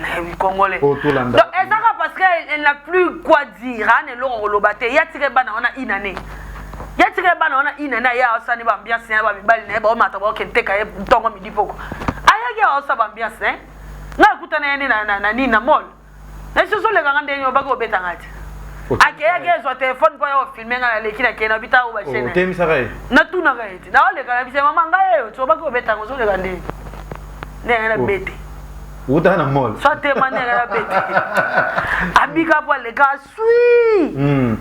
nayebi congolais donc ezaka parce que elle n'a plus quoi dire ana eloko koloba te ya tika bana wana une année ya tika bana wana une année aya asani ba ambiance na ba mibali na ye baomata baokende teka ye ntongo midi poko ayaki aosa ba ambiance na ye ngai akutana ye nde na nini na mall na biso ozolekanga ndenge obaki obetanga te akeyaki ezwa telefone mpo ya kofilme ngai naleki nakei na bita oyo bachaine otemisaka ye natunaka ye te naoleka na biso mama ngai eyo ti obaki obetanga ozoleka ndenge ndenge na bete utaka na mall so atema ndenge na bete abika mpo aleka swi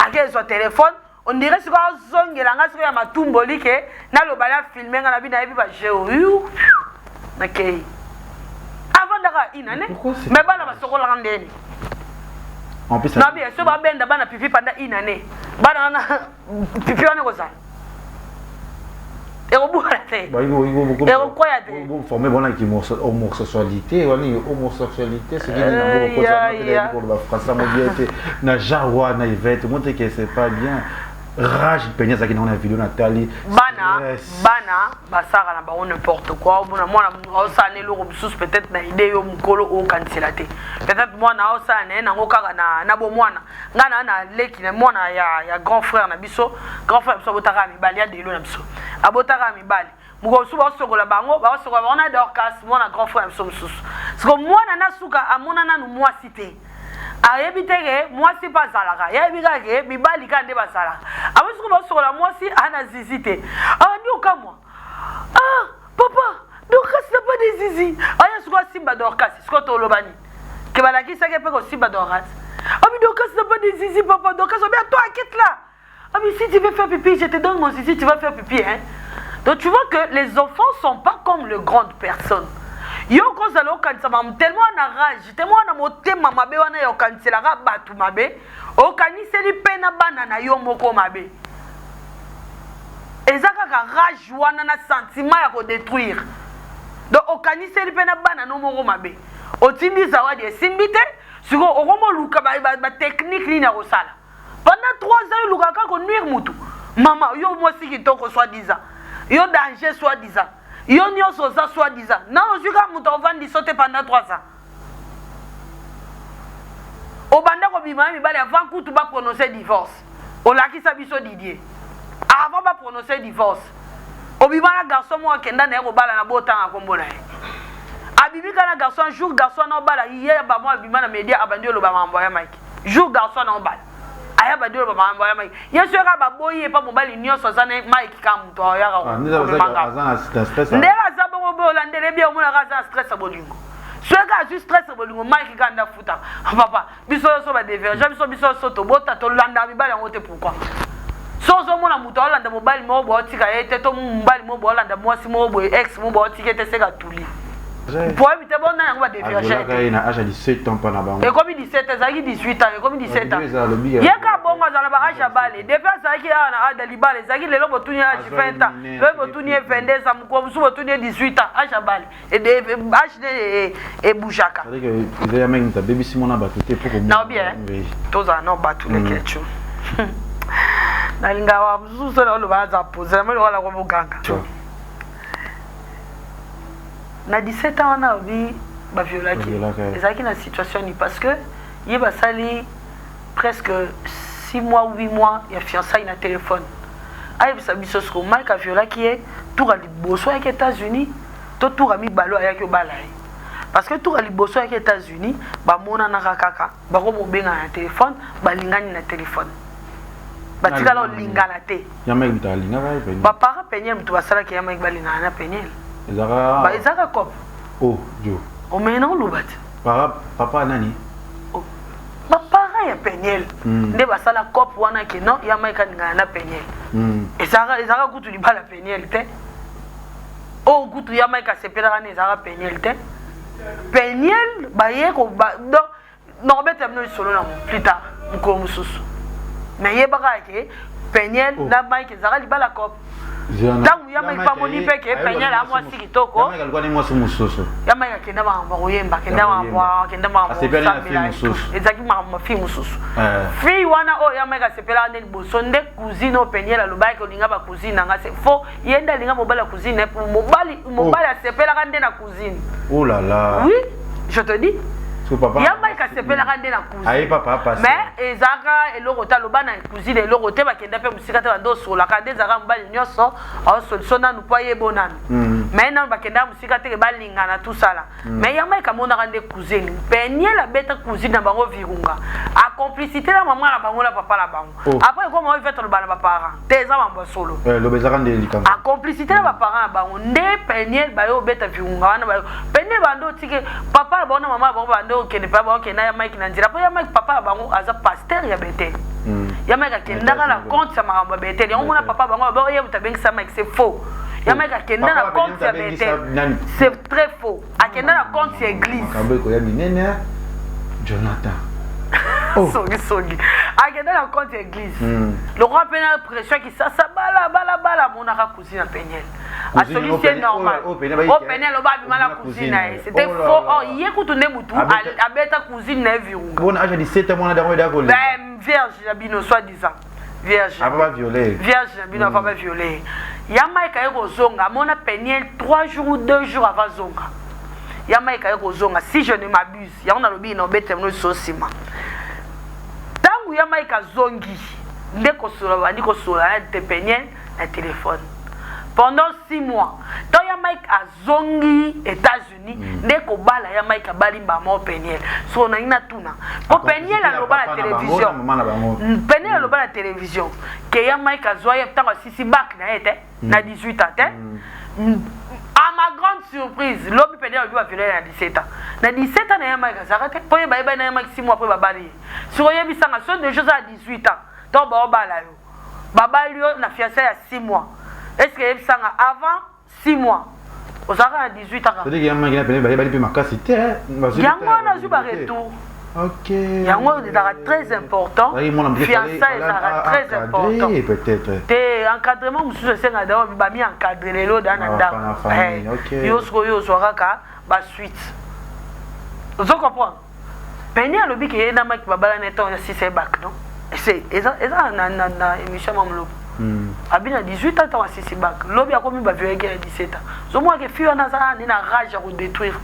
ake ezwa telefone on dirait sikoyo azongela ngai sikoyo ya matumboli ke naloba na filme ngai nabi nayebi bajeu oyo nakei avandaka une année mais bana basokolaka ndeni nabi so babenda bana pipi pendant une année bana wana pipi wana ekozala ekobukana te ekokwaya te forme bonaki homosexualité wani homosexualité soki nini yango koloba français yango bien te na genre wana Yvette montre que c'est pas bien rage peni azalaki nango na video natali bana bana basalaka na bango n'importe quoi omona mwana aosala na eloko mosusu peut-être na idée yo mokolo okanisela te peut-être mwana aosala na ye nango kaka na bomwana ngai na na leki na mwana ya grand frère na biso grand frère na biso abotaka ya mibali ya delo na biso abotaka ya mibali mokolo mosusu baosokola bango baosokola bango na Dorcas mwana grand frère na biso mosusu siko mwana na suka amona nanu mwasi te. Ayebi te ke mwasi mpe azalaka, ye ayebi kaka ke mibali kaka nde bazalaka. Amoni soki baosokola mwasi aa na zizi te, abandi okamwa, ah papa, Dorcas n'a pas de zizi. Aya sikoyo asimba Dorcas, sikoyo toloba nini? Ke balakisaki mpe kosimba Dorcas. Abi Dorcas n'a pas de zizi papa, Dorcas obi toi quitte là. Abi si tu veux faire pipi, je te donne mon zizi, tu vas faire pipi hein. Donc tu vois que les enfants sont pas comme les grandes personnes. Yo kozala okanisa mamu tellement na rage, tellement na motema mabe wana ya okaniselaka bato mabe, okaniseli mpe na bana na yo moko mabe. Eza kaka rage wana na sentiment ya kodétruire. Donc okaniseli mpe na bana no moko mabe. Otindi zawadi esimbi te, sikoyo okomoluka ba technique nini ya kosala. Pendant 3 ans olukaka kaka konuire mutu. Mama, yo mwasi kitoko soit disant. Yo danger soit disant. Yo nyonso oza soit disant. Na ozwi kaka moto akovandisa te pendant 3 ans. Obanda kobima na mibali avant kutu ba prononcer divorce. Olakisa biso Didier. Avant ba prononcer divorce. Obima na garçon moko akenda na ye kobala na botanga kombo na ye. Abimika na garçon jour garçon na obala ye ba mwa abima na media abandi oloba makambo ya Mike. Jour garçon na obala. Aya bandi oloba makambo ya Mike. Ye soki kaka baboyi ye pa mobali nyonso aza na Mike kaka moto ayaka komemanga. Ndenge aza bongo boye olandela ye bien omonaka aza na stress ya bolingo. Soki azwi stress ya bolingo Mike kaka nde afutaka. Papa biso nyonso ba divergent biso biso nyonso tobota tolandaka mibali yango te pourquoi? So ozomona moto aolanda mobali moko boye otika ye te to mobali moko boye olanda mwasi moko boye ex moko boye otika ye te seka tuli. Problème te bona yango ba divergent te. Na âge ya 17 ans pa na bango. Ekomi 17 ezalaki 18 ans ekomi 17 ans. Ye ka bongo azala ba âge ya bale. Depuis azalaki awa na âge ya libala ezalaki lelo botuni âge 20 ans. Lelo botuni ye 22 ans mokolo mosusu botuni ye 18 ans âge ya bale. Âge ne ebougeaka. Eza ya mingi abebisi mwana bato te po na bien tozala na bato lekechu. Nalingaka mosusu na oloba aza pose na moni wala ko boganga. Na 17 ans wana obi baviolaki ezalaki na situation ni parce que ye basali presque 6 mois ou 8 mois ya fiançailles na téléphone. Ayebisa biso siko Mike aviolaki ye tour ya liboso ayaki États-Unis to tour ya mibale ayaki obala ye. Parce que tour ya liboso ayaki États-Unis bamonanaka kaka bakomobenga na téléphone balingani na téléphone. Batikala olingana te. Ya Mike mutu alingaka ye Peniel. Ba parents Peniel mutu basalaki ya Mike balingana na Peniel. Ezaka ba ezaka cop. Oh jo. Omena oloba te. Para papa nani? Oh. Ba parents ya Peniel nde basala cop wana ke non ya Mike alingana na Peniel. Ezaka ezaka kutu libala Peniel te. Oh kutu ya Mike asepelaka na ezaka Peniel te. Peniel baye ko ba donc nakobetela bino lisolo nango plus tard mokolo mosusu. Mais yebaka ke Peniel na Mike ezalaka libala cop. Ntango ya Mike pamoni mpe ke Peniel a mwasi kitoko. Ya Mike akenda makambo ya koyemba, akenda makambo akenda makambo kosambela, ezalaki makambo ya fille mosusu. Fille wana oyo ya Mike asepelaka nde liboso nde cousine oyo Peniel alobaki olinga ba cousine na nga c'est faux. Ye nde alinga mobali ya cousine na ye, mobali mobali asepelaka nde na cousine. Oh là là. Oui, je te dis. So papa ya Mike asepelaka nde na cousine. Aye papa pasi. Mais ezalaka eloko te aloba na cousine eloko te bakenda mpe mosika te bando osolaka nde ezalaka mobali nyonso aosoliso nanu mpo ayebo nanu. Mais nanu bakenda mosika te ke balingana tout ça là. Mais ya Mike amonaka nde cousine. Peniel abeta cousine na bango virunga. A complicité na maman na bango na papa na bango. Après ekoma oyo fete oloba na ba parents te eza mambo ya solo. Loba ezaka nde likambo. A complicité na ba parents na bango nde Peniel bayo obeta virunga wana bayo Peniel bando otike papa na bango na mama na bango bando okende pa bango okenda ya Mike na nzela po ya Mike papa na bango aza pasteur ya Bethel. Ya Mike akendaka na compte ya makambo ya Bethel yango mona papa bango ba ye mutu abengisa Mike c'est faux. Ya Mike akenda na compte ya Bethel c'est très faux. Akenda na compte ya église. Makambo ekoya minene Jonathan. Songi songi. Akenda na compte ya église. Lokwa pe na pression kisasa bala bala bala monaka cousine ya Peniel. Asolisi ye normal. O Peniel oba abima na cousine na ye. C'était faux. Oh ye kutu nde mutu abeta cousine na ye virunga. Bon âge ya 17 ans mwana dango eda ko. Ben vierge ya bino soit disant. Vierge. Avant ba violer. Vierge na bino avant ba violer. Ya Mike aye kozonga amona Peniel 3 jours ou 2 jours avant zonga. Ya Mike aye kozonga si je ne m'abuse. Yango nalobi na obete bino so sima. Tangu ya Mike azongi nde kosola bandi kosola na te Peniel na téléphone. Pendant 6 mois, ntango ya Mike azongi États-Unis, nde kobala ya Mike abali mbama Peniel. So nangi natuna po Peniel aloba na télévision, Peniel aloba na télévision ke ya Mike azwa ye ntango asisi bac na ye te na 18 ans te. À ma grande surprise, lobi Peniel alobi baviole na 17 ans. Na 17 ans na ya Mike azalaka te, mpo ye bayebani na ya Mike 6 mois après babali ye. Soki oyebisanga so déjà oza ya 18 ans, ntango baobala yo, babali yo na fiancé ya 6 mois, est ce que yebisanga, avant 6 mois ozalaka na 18 ans? C'est-à-dire que ya Mike na Peniel bayebani mpe makasi te. Yango wana azwi baretour. Yango ezalaka très important, fiançailles ezalaka très important. Peut-être. Te, encadrement mosusu esengaka da bami encadre lelo da na ndako yo. Sikoyo ozwa kaka basuite, ozo comprendre. Peni alobi ke ye na Mike babalani ntango ya sisa ebak non, eza na émission ya Mamolobo. Abi na 18 ans ntango asisi bac, lobi akomi baviolaki na 17 ans. Ozomona ke fille wana aza nde na rage ya kodétruire,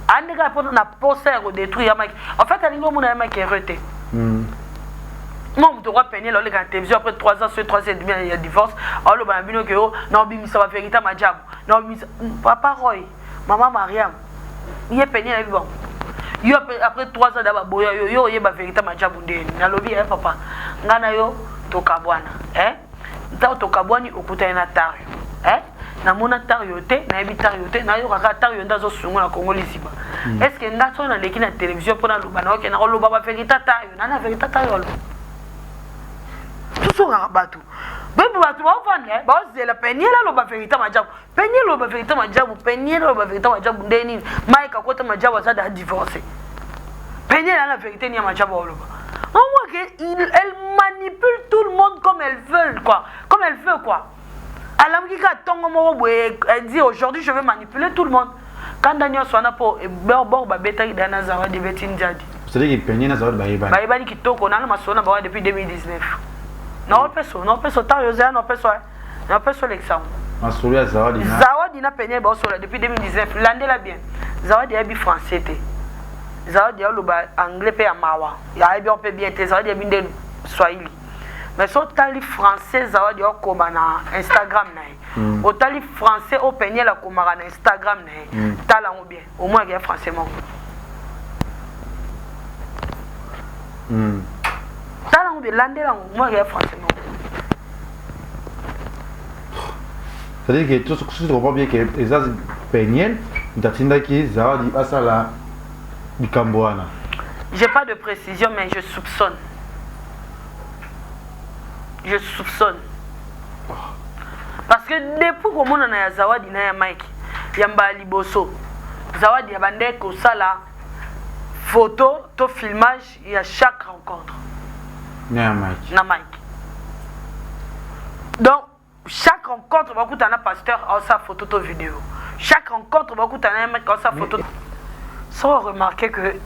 ande kaka mpona na posa ya kodétruire ya Mike. En fait, alingi omona ya Mike heureux te. Mo moto okwa Peniel aoleka na télévision après 3 ans, so 3 ans et demi ya divorce, aoloba na bino ke o na obimisa bavérité majabu, na obimisa papa Roy, mama Mariam. Ye Peniel ayebi bango. Yo après 3 ans da baboya yo, yo oyeba vérité majabu ndeni? Nalobi ya papa ngai na yo tokabwana, eh? Ntango tokabwani, okutani na Tario, eh? Namona Tario te, nayebi Tario te, nayokaka Tario nde azosunga na Kongo Liziba. Est ce que nga so naleki na télévision mpo naloba na oke nakoloba bavérité Tario nana vérité Tario aloba? Tosongaka bato bebi, bato baovanda baozela Peniel aloba vérité majabu. Peniel aloba vérité majabu, Peniel aloba vérité majabu nde nini? Mike akota majabu, aza da divorce. Peniel ana vérité ni ya majabu aloba? On voit que elle manipule tout le monde comme elle veut, quoi, comme elle veut, quoi. Alamuki kaka ntongo moko boye, elle dit: «Aujourd'hui, je vais manipuler tout le monde.» Kanda nyonso wana mpo bor babetaki da na Zawadi, ebeti nzadi. C'est-à-dire que Peniel na Zawadi bayebani? Bayebani kitoko nana masolo na bango depuis 2019. Naopeso, naopeso ntango yozala, naopeso, naopeso olekisa ngo. Masolo ya Zawadi na Zawadi na Peniel baosola depuis 2019. Landela bien, Zawadi ayebi français te. Zawadi aloba anglais mpe ya mawa, ayebi yango mpe bien te. Zawadi ayebi nde swahili, mais so otali français Zawadi akoma na Instagram na ye, otali français oyo Peniel akomaka na Instagram na ye, tala yango bien, omonaka ya français moko. Tala yango bien, landela yango, omonaka ya français moko. C'est-à-dire que si tu comprends bien que eza Peniel moto atindaki Zawadi asala likambo wana? J'ai pas de précision, mais je soupçonne, je soupçonne, parce que depuis komonana ya Zawadi na ya Mike ya mbala liboso, Zawadi ya bande kosala photo to filmage ya chaque rencontre. Na ya Mike? Na Mike. Donc chaque rencontre bakutana na pasteur, aosala photo to vidéo. Chaque rencontre bakutana na Mike, aosala photo. So remarquer que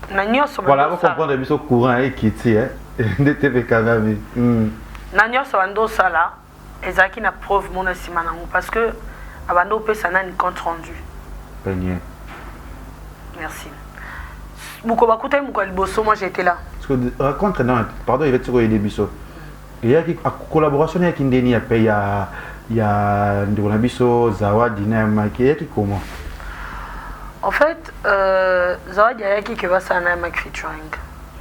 na nyonso Voilà, comprendre biso courant ekiti nde te mpe kangami. Na nyonso bando osala, ezalaki na preuve mona nsima nango, parce que abanda opesa nani compte rendu? Peniel. Merci. Moko bakutani moko ya liboso, moi j'étais là. Parce que raconte, non, pardon, il va te koyede biso eyaki collaboration eyaki ndeni ya pe ya ndeko na biso Zawadi na ya Mike, eyaki comment? En fait, Zawadi ayaki ke basala na ya Mike featuring.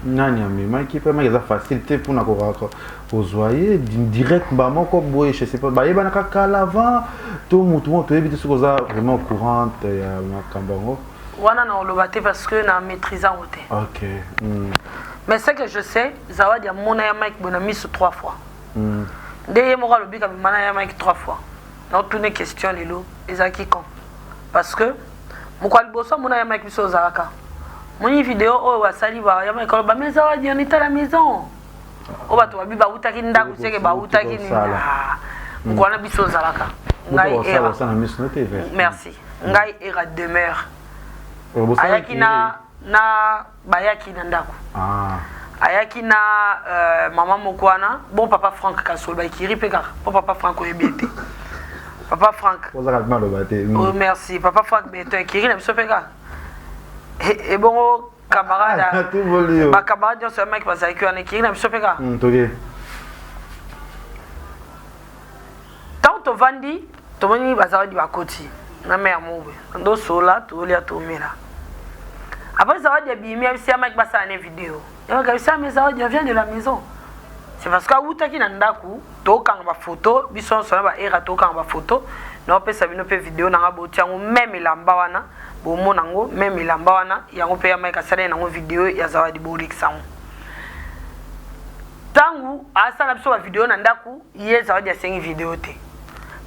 Nani amemaki mpe Mike? Eza facile te mpona kozwa ye direct bamoko boye. Je sais pas, bayebanaka kala avant to motu moko toyebi te soki oza vraiment courante ya makambo yango. Wana na oloba te parce que na maîtrise yango te. Mais ce que je sais, Zawadi amona ya Mike boye na miso trois fois. Nde ye moko alobi kabima na ya Mike trois fois. Naotune question lelo, ezalaki quand? Parce que moko ya liboso amona ya Mike, biso ozalaka moni video oyo basali ya Mike aloba: «Mais Zawadi, on est à la maison.» Oyo bato babi bautaki ndako seke bautaki nini moko wana, biso ozalaka, ngai era, merci, ngai era demeure ayaki na bayaki na ndako. Ayaki na mama moko wana, bon, papa Frank Kasolo, baekiri mpe kaka mpo papa Frank oyebi ete papa Frank. Oh, merci, papa Frank Beton, ekiri na biso mpe kaka ebongo camarade, bacamarade nyonso ya Mike bazalaki wana, ekiri na biso mpe kaka. Ntango tovandi Tomoni bazawadi bakoti na mare moko boye, ndosola, tolia, tomela. Après, Zawadi abimi, abisi ya Mike basala ne video. Ya Mike abisi: "Mais Zawadi, on vient de la maison." C'est parce que awutaki na ndako. Tokanga bafoto biso nyonso na baera, tokanga bafoto, naopesa bino mpe video nanga, botia yango. Même elamba wana, bomona yango, même elamba wana yango mpe ya Mike asaleli nango video ya Zawadi, bolekisa yango. Ntango asala biso bavideo na ndako, ye Zawadi asengi video te.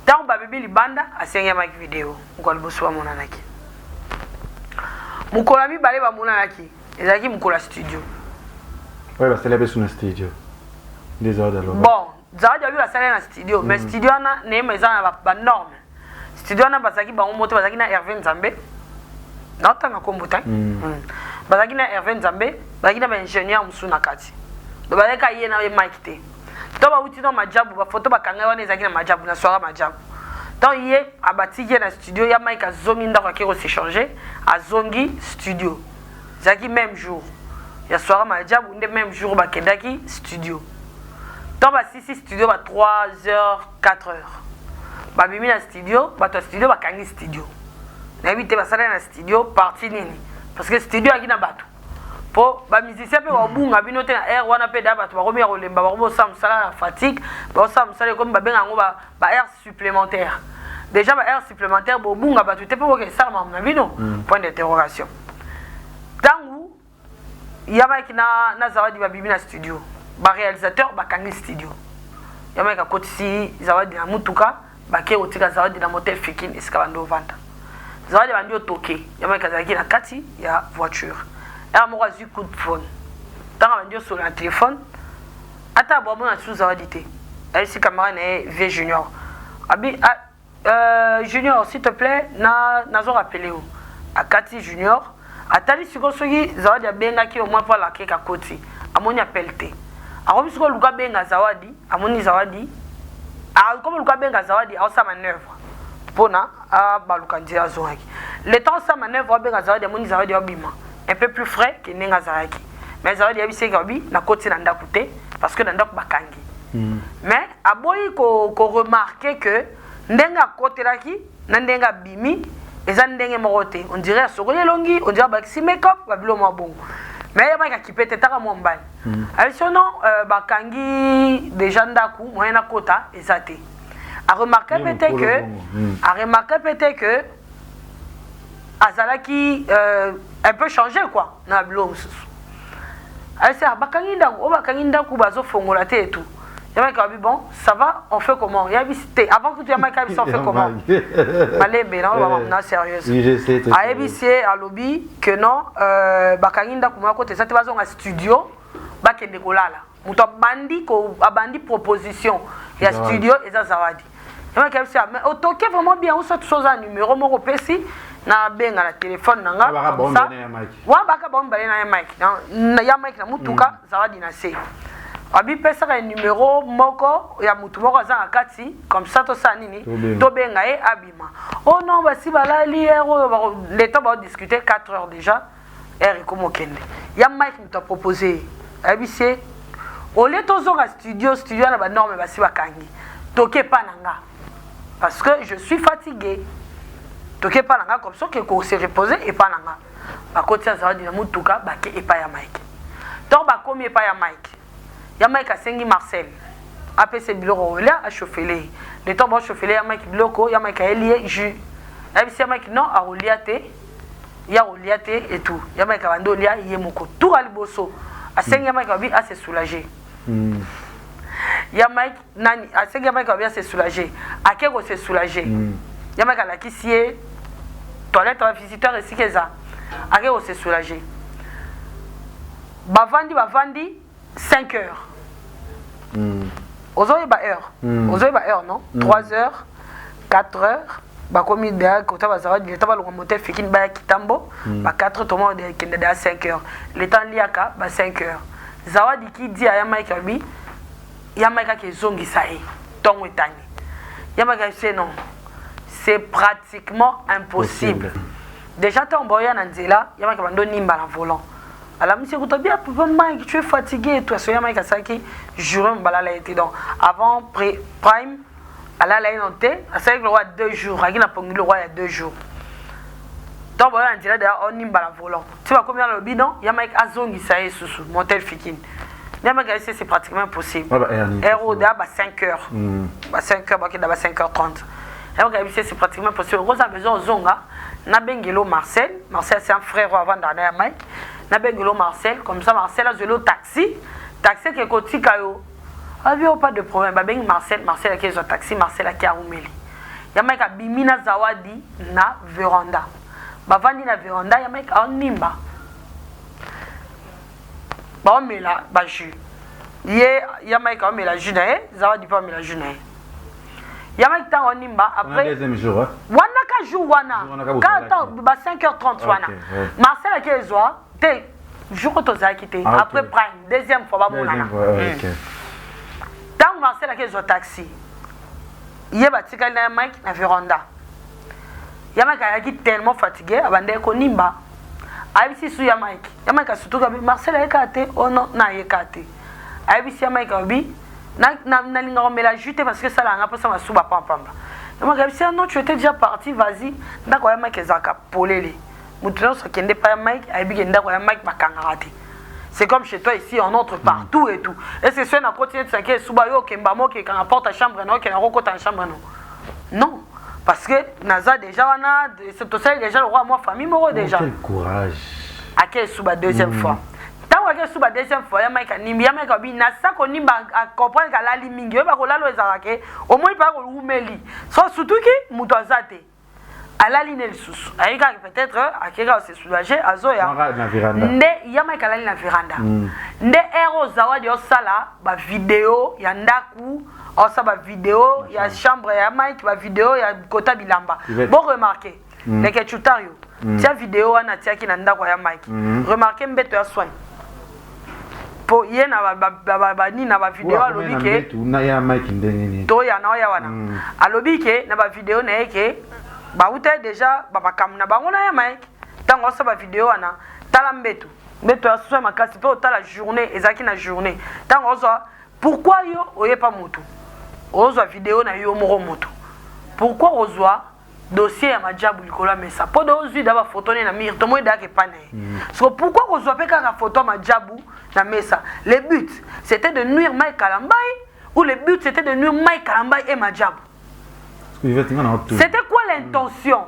Ntango babebi libanda, asengi ya Mike video. Mokolo liboso bamonanaki, mokolo ya mibale bamonanaki ezalaki mokolo ya studio. Oyo basali biso na studio nde Zawadi aloba. Bon, Zawadi abi basali na studio, mais studio wana neyema eza na banorme. Studio wana bazalaki bango moto, bazalaki na Hervé Nzambe, naotanga kombo te. Bazalaki na Hervé Nzambe, bazalaki na baingénieur mosusu na kati. Donc bazalaki ye na ye Mike te. To bauti no majabu, bafoto bakanga wana ezalaki na majabu, na soirée majabu. Donc ye abatiki ye na studio ya Mike, azongi ndako, ake kos'échanger, azongi studio. Ezalaki même jour ya soirée majabu nde même jour bakendaki studio. Ntango basisi studio ba 3 heures, 4 heures, babimi na studio. Bato ya studio bakangi studio, nayebi te basalaki na studio parti nini, parce que studio ayaki na bato mpo bamusicien mpe babunga bino te na aire wana. Mpe da bato bakomi ya kolemba, bakomi kosala mosala na fatigue, bakosala mosala ekomi babenga yango ba heure supplémentaire. Déjà ba heure supplémentaire, bobunga bato te mpo boke esala makambo na bino, point d'interrogation. Ntango ya Mike na Zawadi babimi na studio, baréalisateur bakangi studio. Ya Mike akotisi Zawadi na mutuka, bake kotika Zawadi na motel Fikin, esika bandi ovanda. Zawadi bandi otoke, ya Mike azalaki na kati ya voiture. Ere moko azwi coup de phone. Ntango bandi osola na telefone, ata bwamona lisusu Zawadi te. Ayebisi camarade na ye, vie Junior, abi: "Ah, Junior, s'il te plaît, na nazo rappeler yo." Akati Junior, atali sikoyo soki Zawadi abengaki au moins mpo alakeka. Koti, amoni appel te. Akomi sikoyo luka abenga Zawadi, amoni Zawadi, akomi luka abenga Zawadi, aosala manœuvre mpona abaluka nzela azongaki. Le temps osala manœuvre abenga Zawadi, amoni Zawadi abima un peu plus frais ke ndenge azalaki. Mais Zawadi ayebisi eke abi nakoti na ndako te, parce que na ndako bakangi. Mais aboyi koremarquer que ndenge akotelaki na ndenge abimi eza ndenge moko te. On dirait asokoli elongi, on dirait abakisi make-up, babilo mwa bongo. Mais yebaki akipe te, taka mwa mobali ayebisi: "Non, bakangi déjà ndako, moyen nakota eza te." Aremarquer mpe te que, aremarquer mpe te que azalaki un peu changé quoi na biloko mosusu. Ayebisi: "Bakangi ndako oyo, bakangi ndako, bazofongola te." Etu yamaki abi: "Bon, ça va, on fait comment?" Yabisi te, avant que yamaki abisi "on fait comment", malembe na bama na sérieuse. Ayebisi ye, alobi que non, bakangi ndako, moko te, eza te, bazonga studio, bakende kolala. Moto abandi abandi proposition ya studio eza Zawadi. Yamaki abisi: "Mais otoke vraiment bien, oso so oza numéro moko opesi, nabenga na telefone na nga." Wana baka bango mibale na ya Mike, ya Mike na mutuka, Zawadi na se. Abi pesaka numéro moko ya mutu moko aza na kati, comme ça tosala nini, tobenga ye abima. Oh non, basi balali heure oyo. Le temps baodiscute, 4 heures déjà, heure ekoma okende. Ya Mike moto apropose ye, ayebisi ye: "Au lieu tozonga studio, studio na banorme basi bakangi, toke epa na nga, parce que je suis fatigué, toke epa na nga, comme ça oke kose reposer epa na nga." Bakoti ya Zawadi na mutuka, bake epai ya Mike. Ntango bakomi epai ya Mike, ya Mike asengi Marcel apesa biloko kolia, achauffele ye. Le temps baochauffele ya Mike biloko, ya Mike ayeli ye jus. Ayebisi ya Mike non, akolia te, ya kolia te. Et tout ya Mike abandi olia ye moko. Tour ya liboso asengi ya Mike abi ase soulager. Ya Mike nani asengi ya Mike abi ase soulager, ake kose soulager. Ya Mike alakisi ye toilette ya visiteur esika eza, ake kose soulager. Bavandi, bavandi 5 heures. Ozoyeba heure? Ozoyeba heure, non? 3 heures, 4 heures, bakomi deya kota bazalaki. Le temps balonga motel Fikini, baya Kitambo ba 4 heures, toma kende deya 5 heures. Le temps liaka ba 5 heures, Zawadi kidi aya Mike abi ya Mike ake ezongisa ye. Ntongo etani, ya Mike ayebisi: "Non, c'est pratiquement impossible." Déjà ntango baoya na nzela, ya Mike bando nimba na volant, alamisi ekuta bien: "Papa Mike, tu es fatigué et tout." Aso ya Mike asalaki journée mobalala ye te. Donc avant prime Alala ye nano te, asalaki lokola 2 jours, ayaki na pongi lokola ya 2 jours. Ntango bayo na nzela deya, onimba na volant ti bakomi, alobi non, ya Mike azongisa ye susu motel Fikine. Ya Mike ayesi, c'est pratiquement impossible. Heure oyo deya ba 5 heures, ba 5 heures, bakenda ba 5 heures 30. Ya Mike ayebisi, c'est pratiquement impossible, okoza besoin ozonga. Nabengeli Marcel. Marcel, c'est un frère oyo avandaka na ya Mike. Nabengeli Marcel, comme ça Marcel azweli o taxi, taxi eke kotika yo. Abi o pas de problème. Babengi Marcel, Marcel ake ezwa taxi. Marcel ake, arumeli. Ya Mike abimi na Zawadi na veranda, bavandi na veranda. Ya Mike aonimba, baomela bajus. Ye ya Mike aomela jus na ye, Zawadi mpe aomela jus na ye. Ya Mike ntango onimba après wana ka jour wana ka ba 5 h 30 wana, Marcel ake ezwa te. Jour oyo tozalaki te, après prime, deuxième fois bamonana. Ntango Marcel ake ezwa taxi, ye batikali na ya Mike na veranda. Ya Mike ayaki tellement fatigué, abandaki konimba. Ayebisi su ya Mike, ya Mike asutuki, abi Marcel ayeka te. Oh non, na ayeka te. Ayebisi ya Mike, abi nalingaka komela jus te parce que esalaka nga mposa masuba pampamba. Ya Mike ayebisi ya non, tu étais déjà parti, vas-y. Ndako ya Mike ezalaka polele, moto nyonso akende pa ya Mike ayebi ke ndako ya Mike bakangaka te. C'est comme chez toi ici, on entre partout et tout. Et c'est soki nakoti neti sake esuba yo, okemba mo okekanga porte ya chambre na okende kokota na chambre. Non, non, parce que naza déjà wana, tosali déjà lokwa mwa famille moko déjà. Quel courage! Ake esuba deuxième fois. Ntango ake esuba deuxième fois, ya Mike animbi. Ya Mike abi nasa konimba, acomprendre kalali mingi. Oyeba kolala oyo ezalaka ke omoni mpaka kolumeli so, surtout ki moto aza te. Alali ne lisusu, ayi kaka peut-être akeka ose soulager, azoya. Nde ya Mike alali na veranda. Nde heure oyo Zawadi osala bavideo ya ndako, osala bavideo ya chambre ya Mike, bavideo ya kota bilamba. Bo remarque leke chutario tia video wana atiaki na ndako ya Mike. Remarque mbeto ya soin po ye na banini na bavideo alobi ke toya na oya wana. Alobi ke na bavideo na ye ke bauta déjà bamakambo na bango na ya Mike. Ntango osala bavideo wana, tala mbeto, mbeto ya soin makasi mpe otala journée ezalaki na journée. Ntango ozwa, pourquoi yo oyepa motu ozwa video na yo moko motu? Pourquoi ozwa dossier ya majabu likolo ya mesa? Mpo de ozwi da bafoto ne na mire, tomoi dayaka epa na ye. So pourquoi kozwa mpe kaka foto ya majabu na mesa? Le but, c'était de nuire Mike Kalambay ou le but, c'était de nuire Mike Kalambay et majabu? C'était quoi l'intention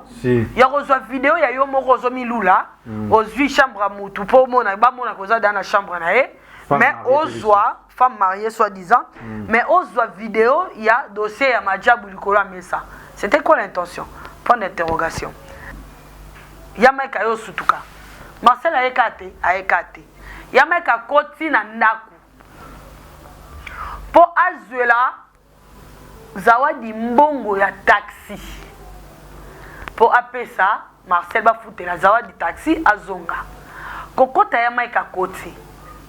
ya kozwa video ya yo moko ozomilula? Ozwi chambre ya mutu mpo omona, bamona koza da na chambre na ye, mais ozwa femme mariée soi-disant, mais ozwa vidéo ya dossier ya majabu likolo ya mesa. C'était quoi l'intention? Point d'interrogation. Ya Mike aye osutuka, Marcel ayeka te, ayeka te. Ya Mike akoti na ndako mpo azwela Zawadi mbongo ya taxi mpo apesa Marcel, bafutela Zawadi taxi azonga. Kokota ya Mike, akoti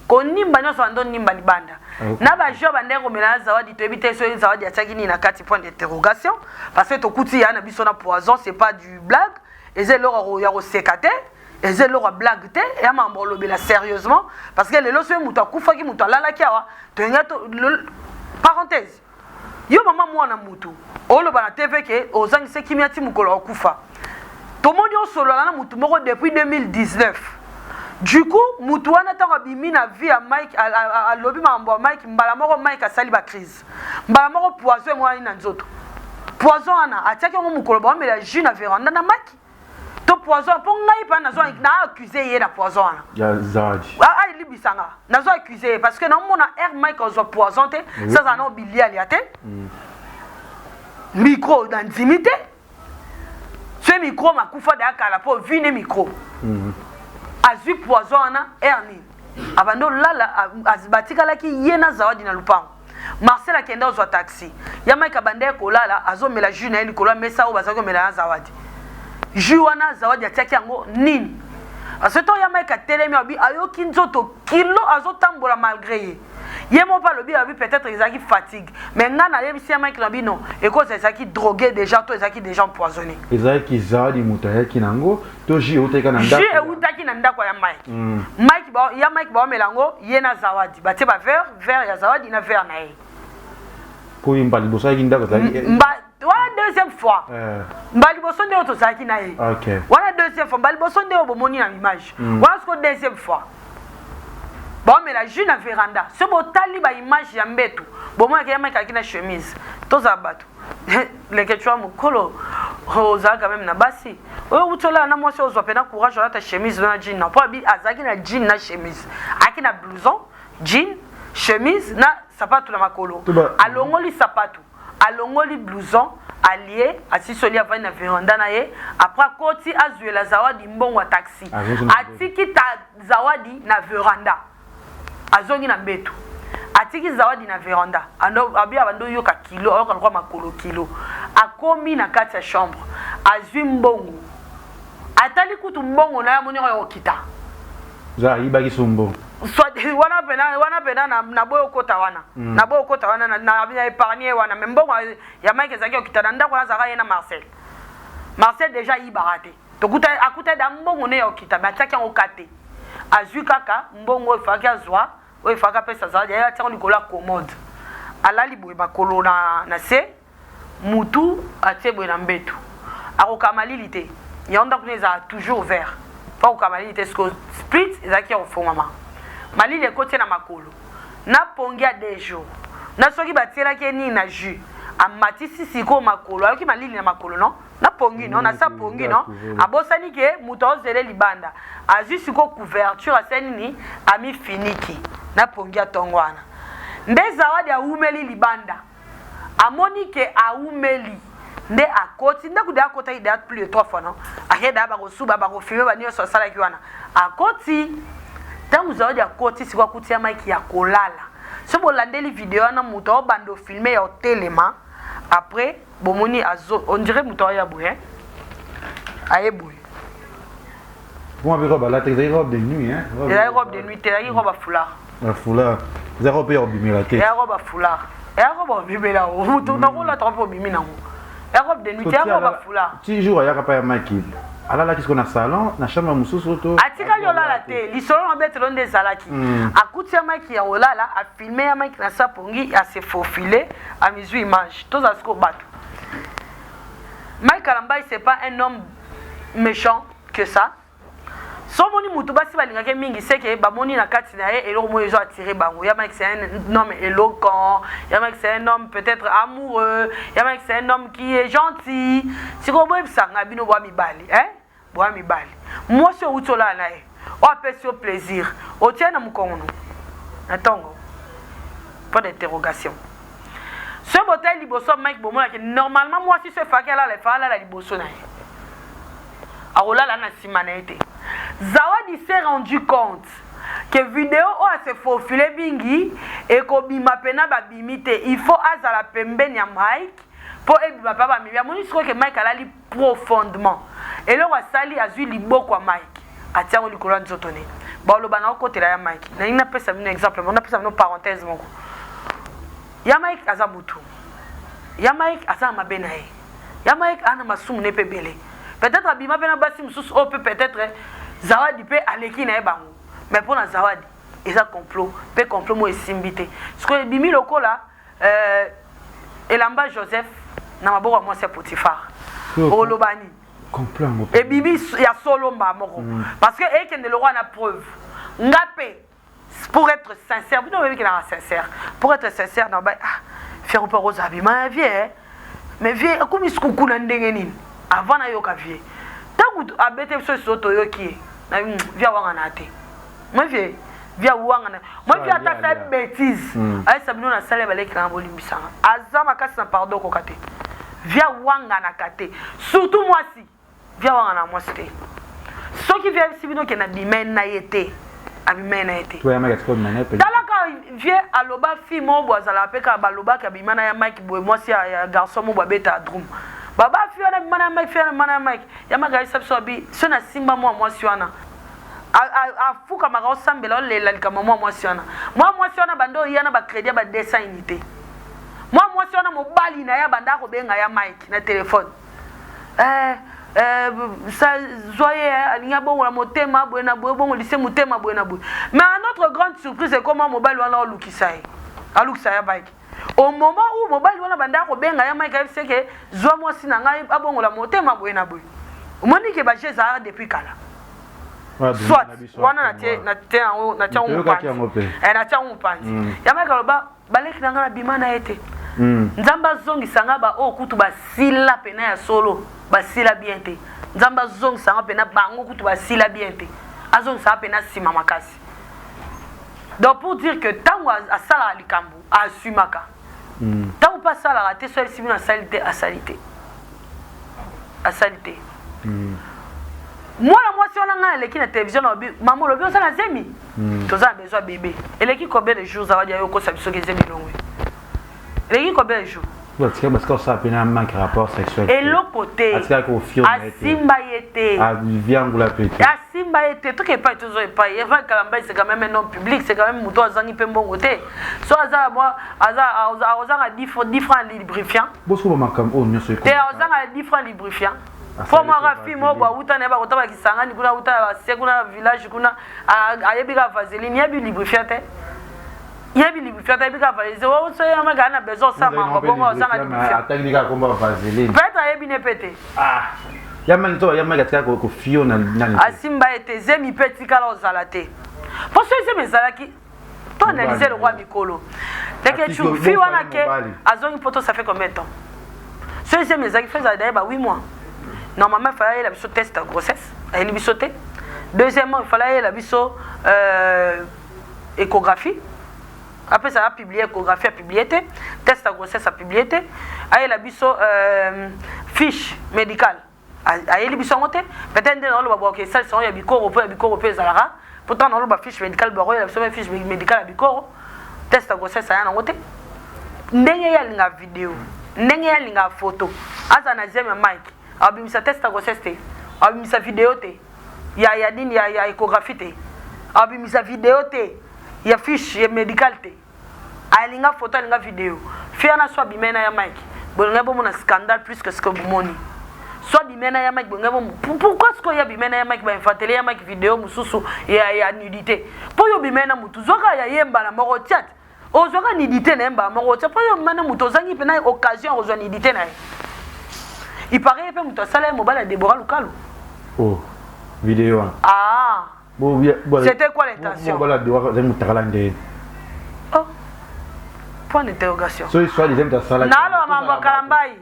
konimba nyonso, bando nimba libanda na bajeu bandeki komela na Zawadi. Toyebi te soki Zawadi atiaki nini na kati, point d'interrogation, parce que tokuti ya na biso na poison. C'est pas du blague, eza eloko ya koseka te, eza eloko ya blague te, eya makambo olobela sérieusement, parce que lelo soki moto akufaki, moto alalaki awa, toyenga. Parenthèse, yo mama mwana mutu oloba na TV ke ozangisa kimia ti mokolo akufa. Tomoni osolola na mutu moko depuis 2019. Du coup mutu wana, ntango abimi na vie ya Mike, alobi makambo ya Mike, mbala moko Mike asali bacrise, mbala moko poison emonani na nzoto. Poison wana atiaki yango mokolo baomela jus na veranda na Mike to poison? Mpo ngai mpa nazo na accuse ye na poison wana. Alibisanga, nazo accuse ye parce que naomona air Mike azwa poison te, sazala na bilialia te. Micro na ndimi te, so micro makufa daya kala mpo vi ne micro azwi poison wana air nini abandi olala. Batikalaki ye na Zawadi na lupango. Marcel akende ozwa taxi. Ya Mike abandaki kolala, azomela jus na ye likolo ya mesa oyo bazalaki komela na Zawadi jus wana. Zawadi atiaki yango nini? Parce que ntango ya Mike atelemi, abi ayoki nzoto kilo, azotambola malgré ye. Ye moko mpe alobi, abi peut-être ezalaki fatigue, mais ngai nayebisi ya Mike na bino, ekozala ezalaki drogué déjà to ezalaki déjà empoisonné. Ezalaki Zawadi moto ayaki nango to jus eutaki na ndako? Jus eutaki na ndako ya Mike. Mike ya Mike baomela yango, ye na Zawadi batie baverre, verre ya Zawadi na verre na ye. Koyemba liboso ayaki ndako azalaki wana deuxième fois. Mba liboso nde oyo tozalaki na ye. Wana deuxième fois. Mba liboso nde oyo bomoni na image. Wana siko deuxième fois, baomela jus na véranda. So botali baimage ya mbetu, bomonaki ya Mike alaki na chemise. Tozala bato leke cwa mokolo ozala quand même na basi oyo wuti olala na mwasi, ozwa mpena courage olata chemise na jean na, mpo abi azalaki na jean na chemise, ayaki na blouson, jean, chemise na sapatu na makolo. Alongoli sapatu, alongoli blouson, alie, asisoli, avandi na véranda na ye. Après akoti, azwela Zawadi mbongo ya taxi, atiki ta Zawadi na véranda, azongi na mbeto, atiki Zawadi na véranda. Abi abandi oyoka kilo, ayoka lokwa makolo kilo. Akomi na kati ya chambre, azwi mbongo, atali kutu mbongo na ye, amoni oyo okita. Ayibaki so mbongo? Wana pena, wana pena na boyi okota wana, na boyi okota wana, na épargne wana. Mais mbongo ya Mike ezalaki okita na ndako wana, azalaka ye na Marcel. Marcel déjà ayibaka te. Tokuta akuta da mbongo ne ya okita, mais atiaki yango ka te. Azwi kaka mbongo oyo efalaki azwa, oyo efalaki apesa Zawadi, aye atiango likolo ya commode. Alali boye, makolo na se, mutu atie boye na mbeto, akoka malili te. Yango ndako ne ezala toujours vert mpo akoka malili te. Siko split ezalaki ya kofongwama, malili ekoti na makolo na pongi ya 2 jours na soki batielaki ye nini na jus. Amatisi sikoyo makolo, ayoki malili na makolo, non na pongi, no na sa pongi, no abosani ke moto aozele libanda. Azwi sikoyo couverture, asali nini? Amifiniki na pongi ya ntongo wana. Nde Zawadi awumeli libanda, amoni ke awumeli, nde akoti ndako. De akotaki deya plus de trois fois, non ake deya bakosuba, bakofilmer, banyonso asalaki wana. Akoti ntango Zawadi akoti sikoyo, akuti ya Mike ya kolala. So bolandeli video wana, moto aobanda ofilmer ya otelema. Après bomoni azo, on dirait moto aoya boye, aye boye. Comment avec robe alata? Ezali robe de nuit, hein? Ezali robe de nuit te, ezalaki robe ya foulard. Ya foulard, eza robe mpe ya obimela te. Eya robe ya foulard, eya robe obimela, moto nakolata mpe obimi nango. Eya robe de nuit te, eya robe ya foulard. Ti jour ayaka pa ya Mike, alalaki siko na salon, na chambre mosusu to? Atikali olala te. Lisolo na betelo nde ezalaki, akuti ya Mike ya kolala, afilmer ya Mike na sapongi, ase faufile, amizwi image. Tozala sikoyo bato, Mike Kalambay, c'est pas un homme méchant que ça. So omoni mutu basi balingaki mingi, seke bamoni na kati na ye eloko moko ezo attirer bango. Ya Mike, c'est un homme éloquent. Ya Mike, c'est un homme peut-être amoureux. Ya Mike, c'est un homme qui est gentil. Sikoyo boyebisanga bino, bwa mibali, hein? Bwa mibali, mwasi owuti olala na ye, oyo apesi yo plaisir, otie na mokongo na ntongo? Point d'interrogation. Soki botali liboso ya Mike, bomonaki normalement mwasi so efalaki alala, efala alala liboso na ye, akolala na nsima na ye te. Zawadi s'est rendu compte ke video oyo ase faufile mingi ekobima mpena babimi te, il faut azala pembeni ya Mike mpo ebima mpe bamimi. Amoni sikoyo ke Mike alali profondément. Eloko asali, azwi liboko ya Mike, atiango likolo ya nzoto ne. Baloba na okotela ya Mike. Nalingi napesa bino exemple moko, napesa bino parenthèse moko. Ya Mike aza motu, ya Mike aza na mabe na ye, ya Mike aza na masumu ne mpe ebele. Peut-être abima mpe na basi mosusu oyo mpe peut-être Zawadi mpe aleki na ye bango, mais mpo na Zawadi eza complot, mpe complot moko esimbi te. Sikoyo ebimi lokola elamba Joseph na maboko ya mwasi ya Potifar. Oloba nini? Ebimi ya solo mba moko, parce que ekende lokwa na preuve. Nga mpe, pour être sincère, bino oyebi kenaka sincère, pour être sincère na ba ah fier mpe kozala bima ya vie, mais vie akomi suku na ndenge nini? Avant nayoka vie, ntango abete biso so toyoki ye na vie, awanga na te. Moi vie awanga na moi vie, ata sa bêtise ayesa bino na sala balekilanga, bolimbisanga. Aza makasi na pardon, okoka te. Vie awanganaka te, surtout mwasi. Vie awanga na mwasi te. Soki vie ayebisi bino ke na bimai na ye te, abimai na ye te. Talaka vie aloba fille moko boye azalaka mpe kaka, balobaki abima na ya Mike boye, mwasi ya garçon moko boye abeta drum. Baba fille wana abima na ya Mike, fille wana abima na ya Mike. Ya Mike ayebisa biso, abi so nasimba mwa mwasi wana, afukamaka, osambela, olela likambo mwa mwasi wana. Mwa mwasi wana banda oya na bacrédit ya ba 200 unité. Mwa mwasi wana, mobali na ye abanda kobenga ya Mike na telefone, sa zwa ye, alingi abongola motema boye na boye, obongolise motema boye na boye. Mais à notre grande surprise, ekoma mobali wana olukisa ye, alukisa ya Mike. Au moment où mobali wana bandaka kobenga ya Mike, ayebisi ke zwa mwasi na ngai, abongola motema boye na boye. Omoni ke bajeu ezalaka depuis kala. Soit wana natie natie yango, natie yango mopanzi, natie yango mopanzi. Ya Mike aloba baleki na ngai, nabima na ye te. Nzambe azongisa ngai baoyo kutu basila pena ya solo, basila bien te. Nzambe azongisa ngai pena bango kutu basila bien te, azongisa ngai pena nsima makasi. Donc pour dire que ntango asalaka likambo, aasumaka. Ntango mpe asalaka te, so ayebisi bino asali te, asali te, asali te. Mwana mwasi wana, ngai aleki na télévision na obi: "Mama, olobi oza na zemi, toza na besoin bébé." Eleki combien de jours? Zawadi, ayo okosa biso ke zemi elongwe. Eleki combien de jours? Batika basika kosala mpe na manque rapport sexuel. Eloko te. Atikaki kofio. Asimba ye te. Viangula mpe te. Asimba ye te. Toki epai, tozo epai. Eva Kalamba, c'est quand même un homme public, c'est quand même moto azangi mpe mbongo te. So aza mwa aza azanga 10 francs lubrifiant. Bosiko bamakambo oyo nyonso. Te, azanga 10 francs lubrifiant mpo mwaka fille moko bo awuta na ye, bakota bakisangani kuna, awuta base kuna, village kuna, ayebi kaka vaseline, yebi lubrifiant te, yebi lubrifiant te, ayebi kaka vaseline. So yamaka na besoin osala mambo bongo, ozanga lubrifiant. Atangi kaka komba vaseline. Peut-être ayebi ne mpe te. Yamaki to yamaki atikaka kofio na nani? Asimba ye te. Zemi mpe etikala ozala te, mpo so zemi ezalaki, to analyse le roi mikolo lekechu fi wana ke azongi poto, ça fait combien de temps? So zemi ezalaki, fe ezala daye ba 8 mois. Normalement il fallait ayela biso test ya grossesse, ayeli biso te. Deuxièmement, il fallait ayela biso échographie, apesa apublie échographie, apublie te. Test ya grossesse, apublie te. Ayela biso fiche médicale, ayeli biso yango te. Peut-être nde naoloba boke esalisa yango ya bikoro, mpo ya bikoro mpe ezalaka. Pourtant naoloba fiche médicale, bakoyela biso mpe fiche médicale ya bikoro. Test ya grossesse, aya nango te. Ndenge ye alinga video, ndenge ye alinga photo, aza na zemi ya Mike, abimisa test ya grossesse te, abimisa video te ya nini, ya échographie te, abimisa video te ya fiche ya médicale te. Alinga photo, alinga video. Fi wana so abimai na ya Mike, bolingai bomona scandale plus que ce que bomoni. So abimai na ya Mike, bolingai bomo. Pourquoi sikoyo ya abimai na ya Mike, bainventele ya Mike video mosusu ya nudité? Mpo oyo obimai na motu, zwaka ya ye mbala moko, tia te. Ozwaka nudité na ye mbala moko, tia. Mpo oyo obimai na motu, ozangi mpena occasion ya kozwa nudité na ye. Il paraît mpe moto asala ye mobali ya Debora Lukalu. Oh, video wana. Ah, c'était quoi l'intention? Mobali ya Debora azali motakala nde. Oh, point d'interrogation. So soit disant moto asala. Naloba mambo ya Kalambai.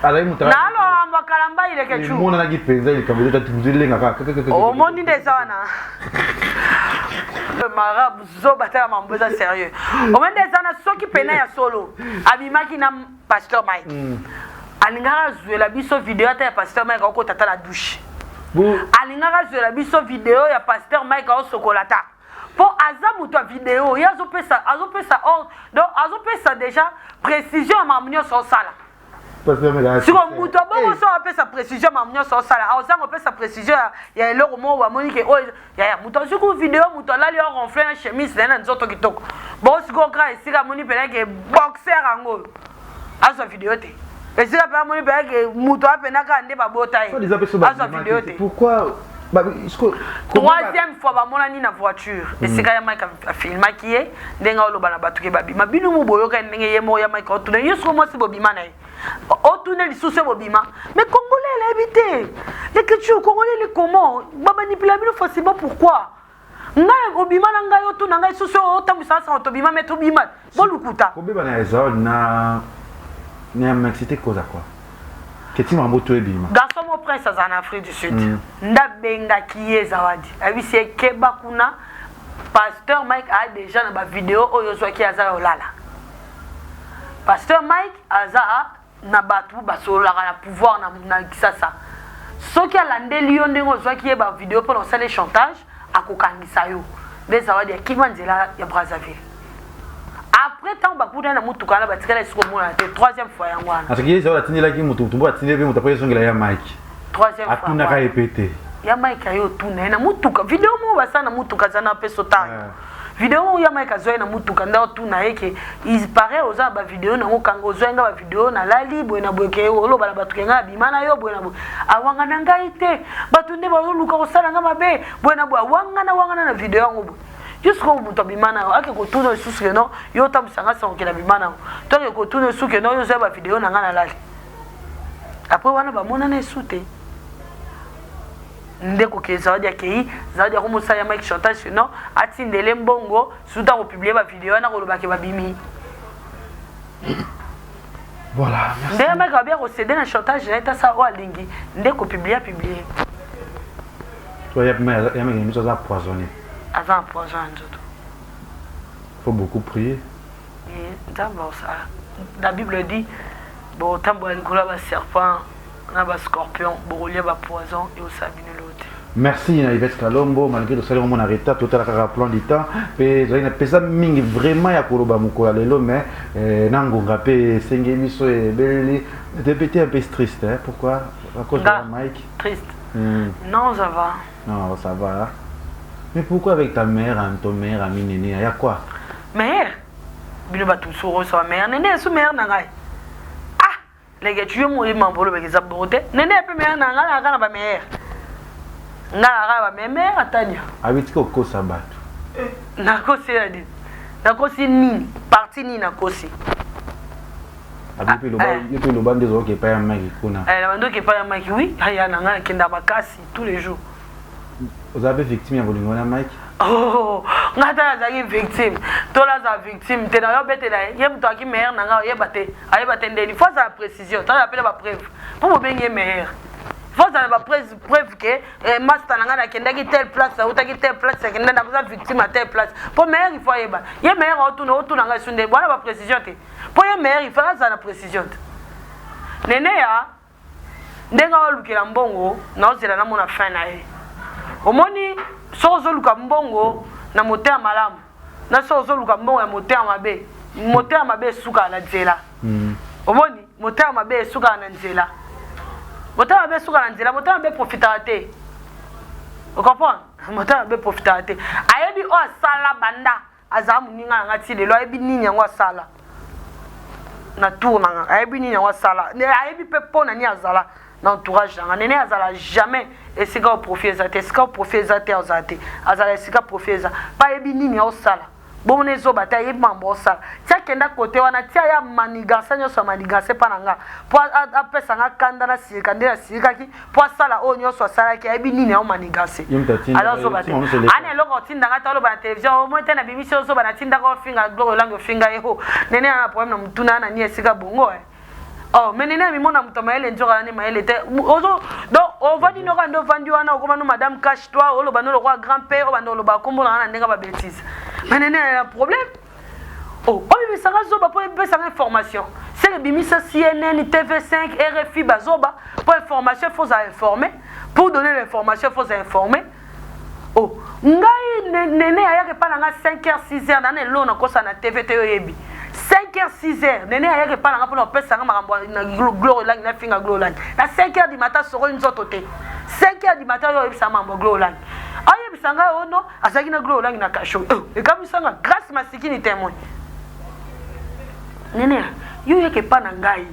Azali motakala. Naloba mambo ya Kalambai, lekechu. Emonanaki mpenza likambo ezolenga kaka. Omoni nde eza wana marabu zobatala mambo eza sérieux. Omoni nde eza wana, soki pena ya solo abimaki na pasteur Mike, alingaka azwela biso video ata ya pasteur Mike akokota ata na douche, alingaka azwela biso video ya pasteur Mike aosokola ta, mpo aza moto ya video. Ye azopesa ordre, donc azopesa déjà précision ya makambo nyonso osala. Siko moto abongo so apesa précision ya makambo nyonso osala, aozanga opesa précision ya eloko moko bamoni ke oyo yaya moto azwi ku video, moto alali oronfle na chemise na ye na nzoto kitoko. Bongo sikoyo kaka esika amoni mpena ke boxer yango oyo, azwa video te. Esika mpe amoni mpena ke moto apena kaka nde babota ye, azwa video te. Pourquoi? Troisième fois bamonani na voiture, esika ya Mike afilmaki ye ndenge oloba na bato ke babima. Bino mu boyoka ndenge ye moko ya Mike otuna ye soko mwasi bobima na ye, otuna lisusu ye bobima. Mais congolais alayebi te l'écriture. Congolais eli comment bamanipula bino facilement. Pourquoi ngai obima na ngai, otuna ngai susu, otambwisa sango tobima? Me tobima bolukuta. Kobeba na Israel na ya Mike, c'était cause à quoi keti mambo to ebima? Garçon mo prince aza na Afrique du Sud, nde abengaki ye Zawadi, ayebisi ye: "Keba kuna, pasteur Mike aa déjà na bavideo oyo ozwaki aza ya olala. Pasteur Mike aza na bato basololaka na pouvoir na Kisasa. Soki alandeli yo ndenge ozwaki ye bavideo mpona osala chantage, akokangisa yo." Nde Zawadi akima nzela ya Brazzaville. Après, ntango bakutani na motuka wana, batikala esika omonana te. Troisième fois yango wana. Soki ye Zawadi atindelaki moto, moto mpo atindeli mpe moto, apres ezongela ya Mike. Troisième fois. Atunaka ye mpe te. Ya Mike aye otuna ye na motuka, video moko basala na motuka, aza na mpe sotanga video moko ya Mike azwa ye na motuka, nde otuna ye ke il paraît oza na bavideo nango, kanga ozwa ye nga bavideo nalali boye na boye, ke oloba na bato ke ngai abima na yo boye na boye. Awanga na ngai te, bato nde bazoluka kosala nga mabe boye na boye. Awangana wangana na video yango boye. Yo sikoyo moto abima na yo, ake kotuna lisusu ke non, yo otambwisa nga sango okende abima na yo. To ake kotuna lisusu ke non, yo ozwa ba video na nga nalali. Après wana bamonana esu te. Nde koke Zawadi akei, Zawadi akomosala ya Mike chantage sinon atindele mbongo, surtout akopublier ba video wana koloba ke babimi. Voilà, merci. Nde Mike abia kocéder na chantage na ye tasa oyo alingi nde kopublier apublier. Toi, ya ya meke miso aza empoisonné. Aza na poison ya nzoto. Faut beaucoup prier. Nzambe osala. La Bible dit bokotambola likolo ya ba serpent na ba scorpion bokolia ba poison eosala bino eloko te. Merci na Yvette Kalombo malgré tosali yango na retard totala kaka plan du temps mpe ezali na pesa mingi vraiment ya koloba mokolo ya lelo mais eh, na ngonga mpe esengeli biso ebeleli t'es un peu triste hein? Pourquoi? À cause de Nga Mike? Triste? Non, ça va. Non, ça va. Mais pourquoi avec ta mère, ton meilleur ami Néné, il y a quoi? Meilleur? Bino bato mosusu okosala meilleur Nene esu meilleur na ngai. Ah, leke tu yo moyema mbolo beke za bongo te. Nene mpe meilleur na ngai naka na ba meilleur. Ngai naka na ba meilleur meilleur atania. Abi tika okosa bato. Nakosi ya nini? Nakosi nini? Parti nini nakosi? Abi mpe loba, yo mpe loba nde ozalaki epai ya Mike kuna. Eh, na bandoki epai ya Mike, oui, aya na ngai nakenda makasi tous les jours. Oza mpe victime ya bolingo na Mike? Oh, ngai ata nazalaki victime to nazala victime te, nayo betela ye, ye moto aki meilleur na ngai, oyeba te, ayeba te ndeni. Faut azala précision, tala apela ba preuve mpo bobengi ye meilleur. Faut azala ba preuve ke eh, master na ngai nakendaki telle place, nautaki telle place, nakenda nakoza victime à telle place. Mpo meilleur il faut ayeba ye meilleur, otuna otuna ngai su nde wana ba précision te. Mpo ye meilleur il faut azala na précision te. Nene ya ndenge aolukela mbongo, naozela namona fin na ye. Omoni soki ozoluka mbongo na motema malamu na soki ozoluka mbongo ya motema mabe, motema mabe esukaka na nzela. Omoni motema mabe esukaka na nzela, motema mabe esukaka na nzela, motema mabe profitaka te. Ocomprendre? Motema mabe profitaka te. Ayebi oyo asala banda azala moninga na nga ti lelo, ayebi nini yango asala na tour na nga, ayebi nini yango asala, ayebi mpe mpo na nini azala na entourage na nga. Nene azala jamais esika oyo profit eza te, esika oyo profit eza te azala te, azala esika profit eza mpe ayebi nini aosala. Bomona ezoba te, ayebi mambo aosala. Ti akenda kote wana, ti aya manigansa nyonso ya manigansa epa na nga mpo apesa nga kanda na silika nde nasilikaki mpo asala oyo nyonso asalaki, ayebi nini ao maniganse. Alors ozoba te, ana eloko otindanga te, oloba na télévision omoi te na bimisi ozoba natindaka ofinga Gloire Olangi, ofinga ye ho Nene ana problème na motuna ana ni esika bongo eh. Oh, mais nene amimona moto mayele nzoka wana mayele te. Ozo donc ovandi noka nde ovandi wana okoma no madame cache toi, oloba no lokwa grand père, obanda oloba kombo na wana ndenge ba bêtise. Mais nene ya problème. Oh, obimisaka zoba mpo epesaka information. Seke bimisa CNN, TV5, RFI bazoba mpo information, faut ozala informé. Pour donner l'information, faut ozala informé. Oh, ngai nene ayaka epa na nga 5 h 6 h nana eloko nakosa na TV te, oyebi. 5 h 6 h nene ayaka epa na nga mpona kopesa nga makambo na Gloire Olangi, nafinga Gloire Olangi na 5 h du matin, sokoli nzoto te. 5 h du matin oyo oyebisa makambo ya Gloire Olangi, ayebisa ngai oyo no azalaki na Gloire Olangi na kasho ekamwisa nga. Grâce Masikini témoin. Nene yo oyaka epa na ngai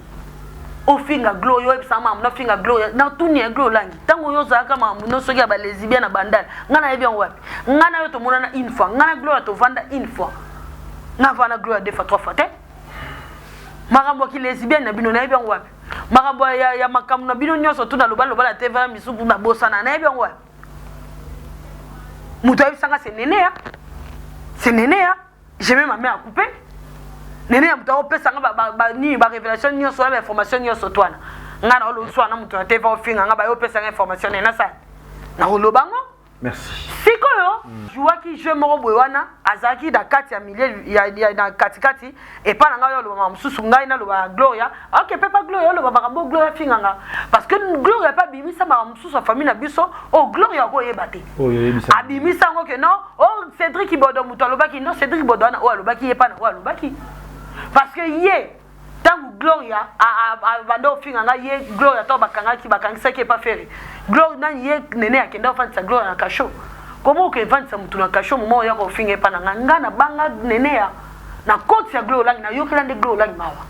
ofinga Gloire, oyebisa makambo nafinga Gloire, natuni ya Gloire Olangi ntango oyo ozalaka makambo nyonso soki ya balesbien na bandala, ngai nayebi yango wapi? Ngai na yo tomonana une fois, ngai na Gloire tovanda une fois, navanda Gloire deux fois, trois fois te. Makambo ya kilesbienne na bino nayebi yango wapi? Makambo ya makambo na bino nyonso tu naloba loba na tv na misuku nabosana, nayebi yango wapi? Moto ayebisanga c'est Nene ya, c'est Nene ya. Je mets ma main à couper. Nene ya moto akopesanga nini, barévélation nyonso wana, bainformation nyonso to wana. Ngai na oloswa na moto na te va ofinga nga, bayopesanga information nene nasala nakoloba ngo. Merci. Sikoyo jouaki jeu moko boye wana, azalaki na kati ya milieu ya na katikati epa na ngai oyo aloba mosusu, ngai naloba ya Gloria, ok mpe pa Gloria oloba makambo Gloria afinganga parce que Gloria mpe abimisa makambo mosusu ya famille na biso oyo Gloria akoyeba te. Abimisa yango ke non, oh, Cédric Bodo moto alobaki non, Cédric Bodo wana oyo alobaki ye pa na oyo alobaki parce que ye ntango Gloria abanda ofinga ngai, ye Gloria ntango bakangaki bakangisaki epa Ferre Gloria nani, ye nene akenda ofandisa Gloria na kasho. Komo oke evandisa motu na kasho moma oya kofinga epa na ngai? Ngai nabanga nene ya na koti ya Gloria Olangi, nayokela nde Gloria Olangi mawa,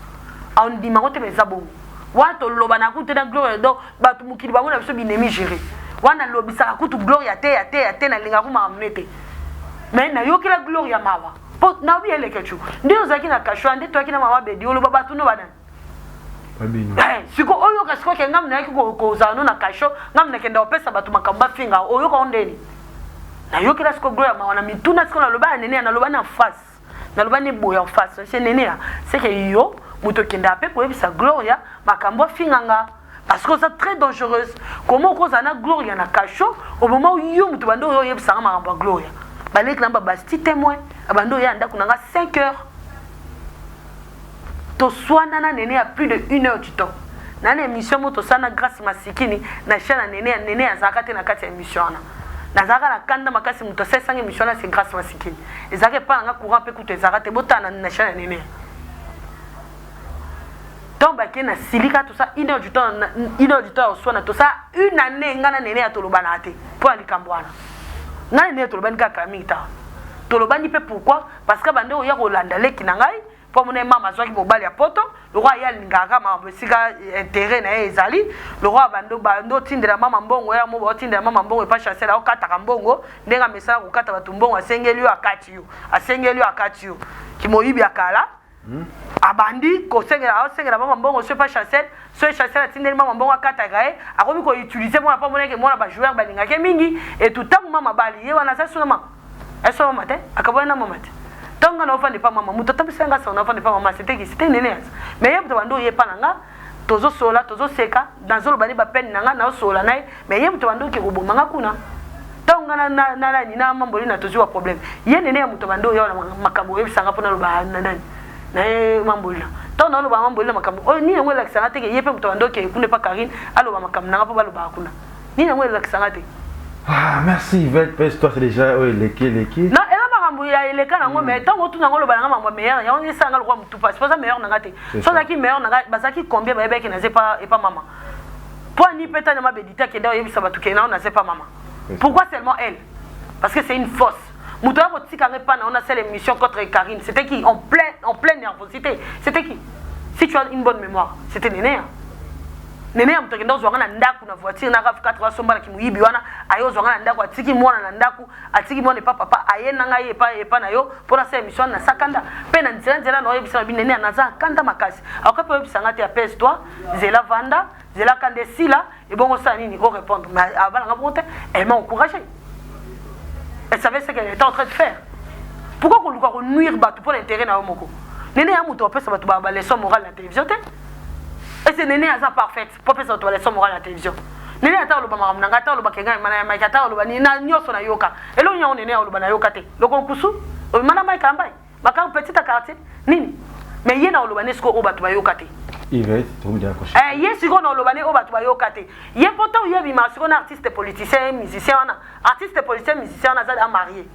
andima ngo te. Ma eza bongo wana toloba na kutu na Gloria, donc bato mokili bango na biso binemi géré wana, nalobisaka kutu Gloria te ya te ya te, nalingaka ku makambo ne te. Mais nayokela Gloria mawa mpo naobi Elekechu nde ozalaki na kashwa, nde toyaki na mama Bedi, oloba bato no banani. Siko oyoka sikoyo ke ngambu nayaki kozala no na kasho, ngambu nakenda kopesa bato makambo bafinga, oyoka o ndeni. Nayokela sikoyo Gloria mawa na mituna. Sikoyo naloba ya Nene, naloba na face, naloba ne boye en face: se Nene ya seke yo moto okendaka mpe koyebisa Gloria makambo afinganga, parce que oza très dangereuse. Comment okozala na Gloria na kasho oboma yo moto bando oyo oyebisanga makambo ya Gloria? Baleki na babasti témoin abandi oya ndako na nga 5 heures, toswana na Nene ya plus de une heure du temps na na émission mo tosala na Grâce Masikini na chaîne ya Nene. Ya Nene azalaka te na kati ya émission wana. Nazalaka na kanda makasi. Moto asalisanga émission wana, c'est Grâce Masikini. Ezalaka epa nanga, courant mpe kutu ezalaka te. Botala na chaîne ya Nene, ntango bakei na silika, tosala une heure du temps, une heure du temps ya oswana. Tosala une année ngai na Nene ya tolobanaka te mpo ya likambo wana. Ngai na Nene tolobani kaka mingi ta tolobani mpe. Pourquoi? Parce que bande oya kolanda leki na ngai mpo amona ye mama azwaki mobali ya poto. Lokwa ye alingaka makambo esika intérêt na ye ezali, lokwa bando bando otindela mama mbongo ya mo, baotindela mama mbongo epa Chancel, aokataka mbongo ndenge amesala kokata bato mbongo. Asengeli yo, akati yo, asengeli yo, akati yo. Kimoyibi ya kala. Abandi kosengela, aosengela mama mbongo so epa Chancel. So Chancel atindeli mama mbongo, akataka ye. Akomi koutiliser mwana mpo amonaki mwana bajoueur balingaki mingi. Etu ntango mama bali ye wana, aza suna mama, eso mama te, akaboya na mama te. Ntango nga na ofanda epa mama, moto atambisa nga sango na ofanda epa mama, c'était qui? C'était Nene aza. Mais ye moto bandi oye epa na nga, tozosola, tozoseka, nazoloba ne bapene na nga, nazosola na ye. Mais ye moto bandi oke koboma nga kuna. Ntango nga nani na mamboli na tozwi wa problème, ye Nene ya moto bandi oya na makambo oyebisanga mpo naloba na nani na ye mamboli na. Ntango naoloba mamboli na makambo oyo nini, yango elakisanga te ke ye mpe moto bandi oke kuna epa Karine, aloba makambo nanga mpo balobaka kuna. Nini yango elakisanga te? Ah, merci Yvette Pes, toi c'est déjà oh, eleki eleki. Non, eza makambo ya eleka nango, mais ntango otuna yango, oloba nanga makambo ya meilleur, yango esalanga lokwa motu pasi, po aza meilleur nanga te. So azalaki meilleur nanga, bazalaki combien bayebaki naza epa mama? Mpo ani mpe tanya mabedi te akende oyebisa bato ke nao naza epa mama? Pourquoi seulement elle? Parce que c'est une fausse. Moto ya kotika nga epa na yo, nasala émission contre Karine, c'était qui? En pleine nervosité, c'était qui? Si tu as une bonne mémoire, c'était Nene. Nene ya moto akenda ozwanga na ndako na voiture na RAV4 asombalaki moyibi wana. Aye ozwanga na ndako, atiki mwana na ndako, atiki mwana epa papa, aye na ngai epa na yo mpo nasala émission wana. Nasakanda mpe na nzela nzela na oyebisa na Nene, naza kanda makasi. Akoki mpe oyebisanga te: apaise toi, zela, vanda, zela, kanda esila, ebongo osala nini, orépondre. Mais abalanga bongo te. Elle m'a encouragé, elle savait ce qu'elle était en train de faire. Pourquoi koluka konuire bato mpo na intérêt na yo moko? Nene ya moto apesa bato baleçon morale na télévision te. Ese Nene aza parfaite mpo apesa bato baleçon morale na télévision? Nene ata oloba makambo na ngai, ata olobaka ngai mana ya Mike, ata oloba nini na nyonso nayoka. Eloko yango Nene oloba nayoka te. Loko nkusu obima na Mike Ambai, makambo petit ya quartier nini, mais ye na oloba ne sikoyo oyo bato bayoka te. Ye sikoyo na oloba ne oyo bato bayoka te. Ye mpo ntango ye abimaka sikoyo na artiste politicien, musicien wana, artiste politicien, musicien wana aza marié,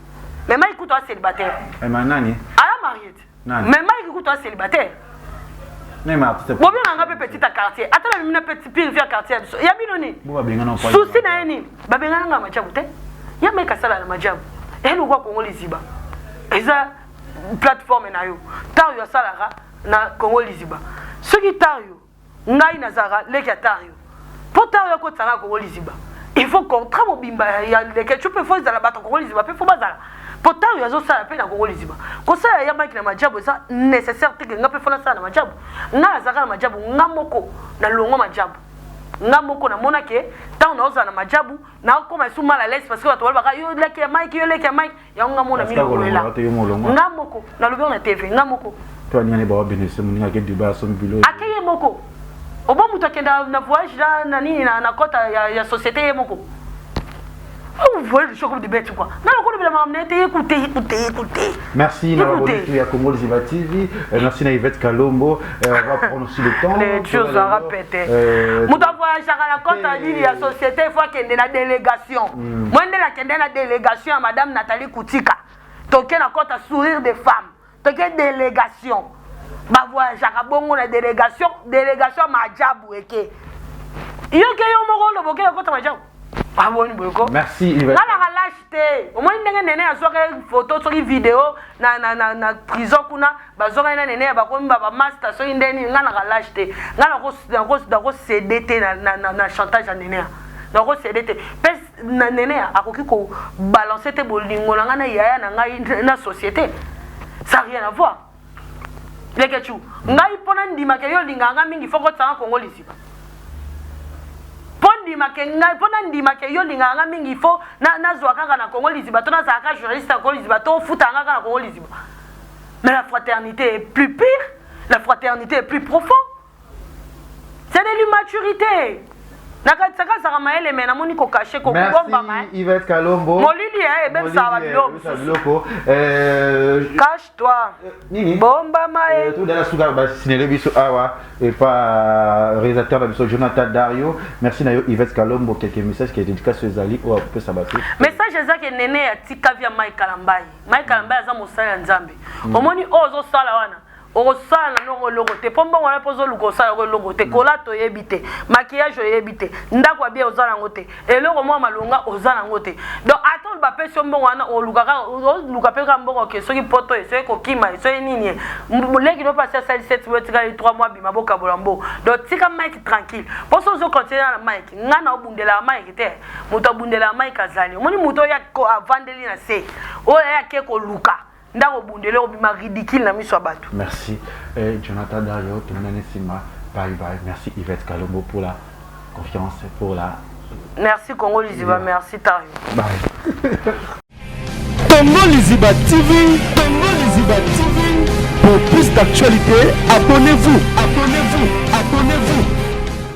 mais Mike kutu aza célibataire. Nani? Aza marié te, mais Mike kutu aza célibataire. Bobenganga mpe petit ya quartier, ata babimi na petit pire vie ya quartier ya biso ya bino nini? Susi na ye nini? Babengana majabu te. Ya Mike asala na majabu ya lokwa Kongo Liziba, eza plateforme na yo. Ntango yo asalaka na Kongo Liziba, soki ntango yo ngai nazalaka leki ya ntango yo, mpo ntango yo akotisaka Kongo Liziba, il faut contrat mobimba ya Lekecu mpe faut ezala bato Kongo Liziba mpe faut bazala, mpo ntango yo azosala mpe na Kongo Liziba, kosala ya Mike na majabu eza nécessaire te ke nga mpe faut nasala na majabu. Nga nazalaka na majabu, nga moko nalongwa majabu. Nga moko namona ke ntango naozala na majabu, nakoma esu mal à l'aise, parce que bato balobaka: yo leki ya Mike, yo leki ya Mike. Yango nga mona milongwela nga moko, nalobi na TV nga moko. Ake ye moko obo moto akenda na voyage na nini na côté ya société ye moko. Vous voyez le choc de bête quoi. Non, on a écoutez, écoutez, écoutez. Merci na ya Congo Liziba TV. Merci na Yvette Kalombo. On va prendre aussi le temps. Les choses ont répété. Moto voyage à la côté nini ya société, il faut qu'il y ait la délégation. Moi nde nakende na délégation ya madame Nathalie Koutika. Toke na côté sourire des femmes. Toke délégation. Ba voyageaka bongo na délégation, délégation majabu eke. Yo ke yo moko loboke kota majabu. Aboni boye ko. Merci. Nga naka lâche te. Omoni ndenge Nene azwaka photo soki video na prison kuna, bazwaka na Nene, bakomi bamaster soki nde nini. Nga naka lâche te. Nga nakocéder te na chantage ya Nene, nakocéder te. Mpe na nene akoki ko balancer te bolingo na ngai na yaya na ngai na société. Ça rien à voir. Leketchou, ngai mpo nandimaka yo olingaka ngai mingi, fo kotisanga Kongo Liziba. Mpo ndimake ngai, mpo nandimake yo olingaka ngai mingi, fo nazwa kaka na Kongo Liziba, to nazalaka journaliste ya Kongo Liziba, to ofutaka ngai kaka na Kongo Liziba. Mais la fraternité est plus pire, la fraternité est plus profond. C'est de l'immaturité. Nakatisaka azalaka mayele, me namoni kocacher, kobombama. Merci Yvette Kalombo. Molili ebebisaka babiloko. Ebebisaka biloko. Cache toi. Nini? Bombama e. Todala suka basinele biso awa epa réalisateur na biso Jonathan Dario. Merci na yo Yvette Kalombo. Quelques messages, quelques dédicaces ezali oyo akopesa bato. Message eza ke nene atika via Mike Kalambai. Mike Kalambai aza mosali ya Nzambe. Omoni oyo ozosala wana, okosala na nongo eloko te, mpo mbongo wana mpo ozoluka osala yango eloko te. Kolata oyebi te, maquillage oyebi te, ndako ya bien oza nango te, eloko mwa malonga oza nango te. Donc ata bapesi yo mbongo wana, oluka kaka, oluka mpe kaka mbongo ke soki poto ye, soki kokima ye, soki nini ye, leki no mpasi asali 7 mois, etikali 3 mois, bima bokabola mbongo. Donc tika Mike tranquille, mpo so ozocontinue na Mike, ngai na obundelaka Mike te. Moto abundelaka Mike azali, omoni moto oyo avandeli na se, oyo ayake koluka ndako obundeli, obima ridicule na miso ya bato. Merci eh, Jonathan Dario, tomonani nsima. Bye bye. Merci Yvette Kalombo pour la confiance, pour la Merci Congo Liziba, merci Tario. Bye. Congo Liziba TV, Congo Liziba TV. Pour plus d'actualités, abonnez-vous, abonnez-vous, abonnez-vous.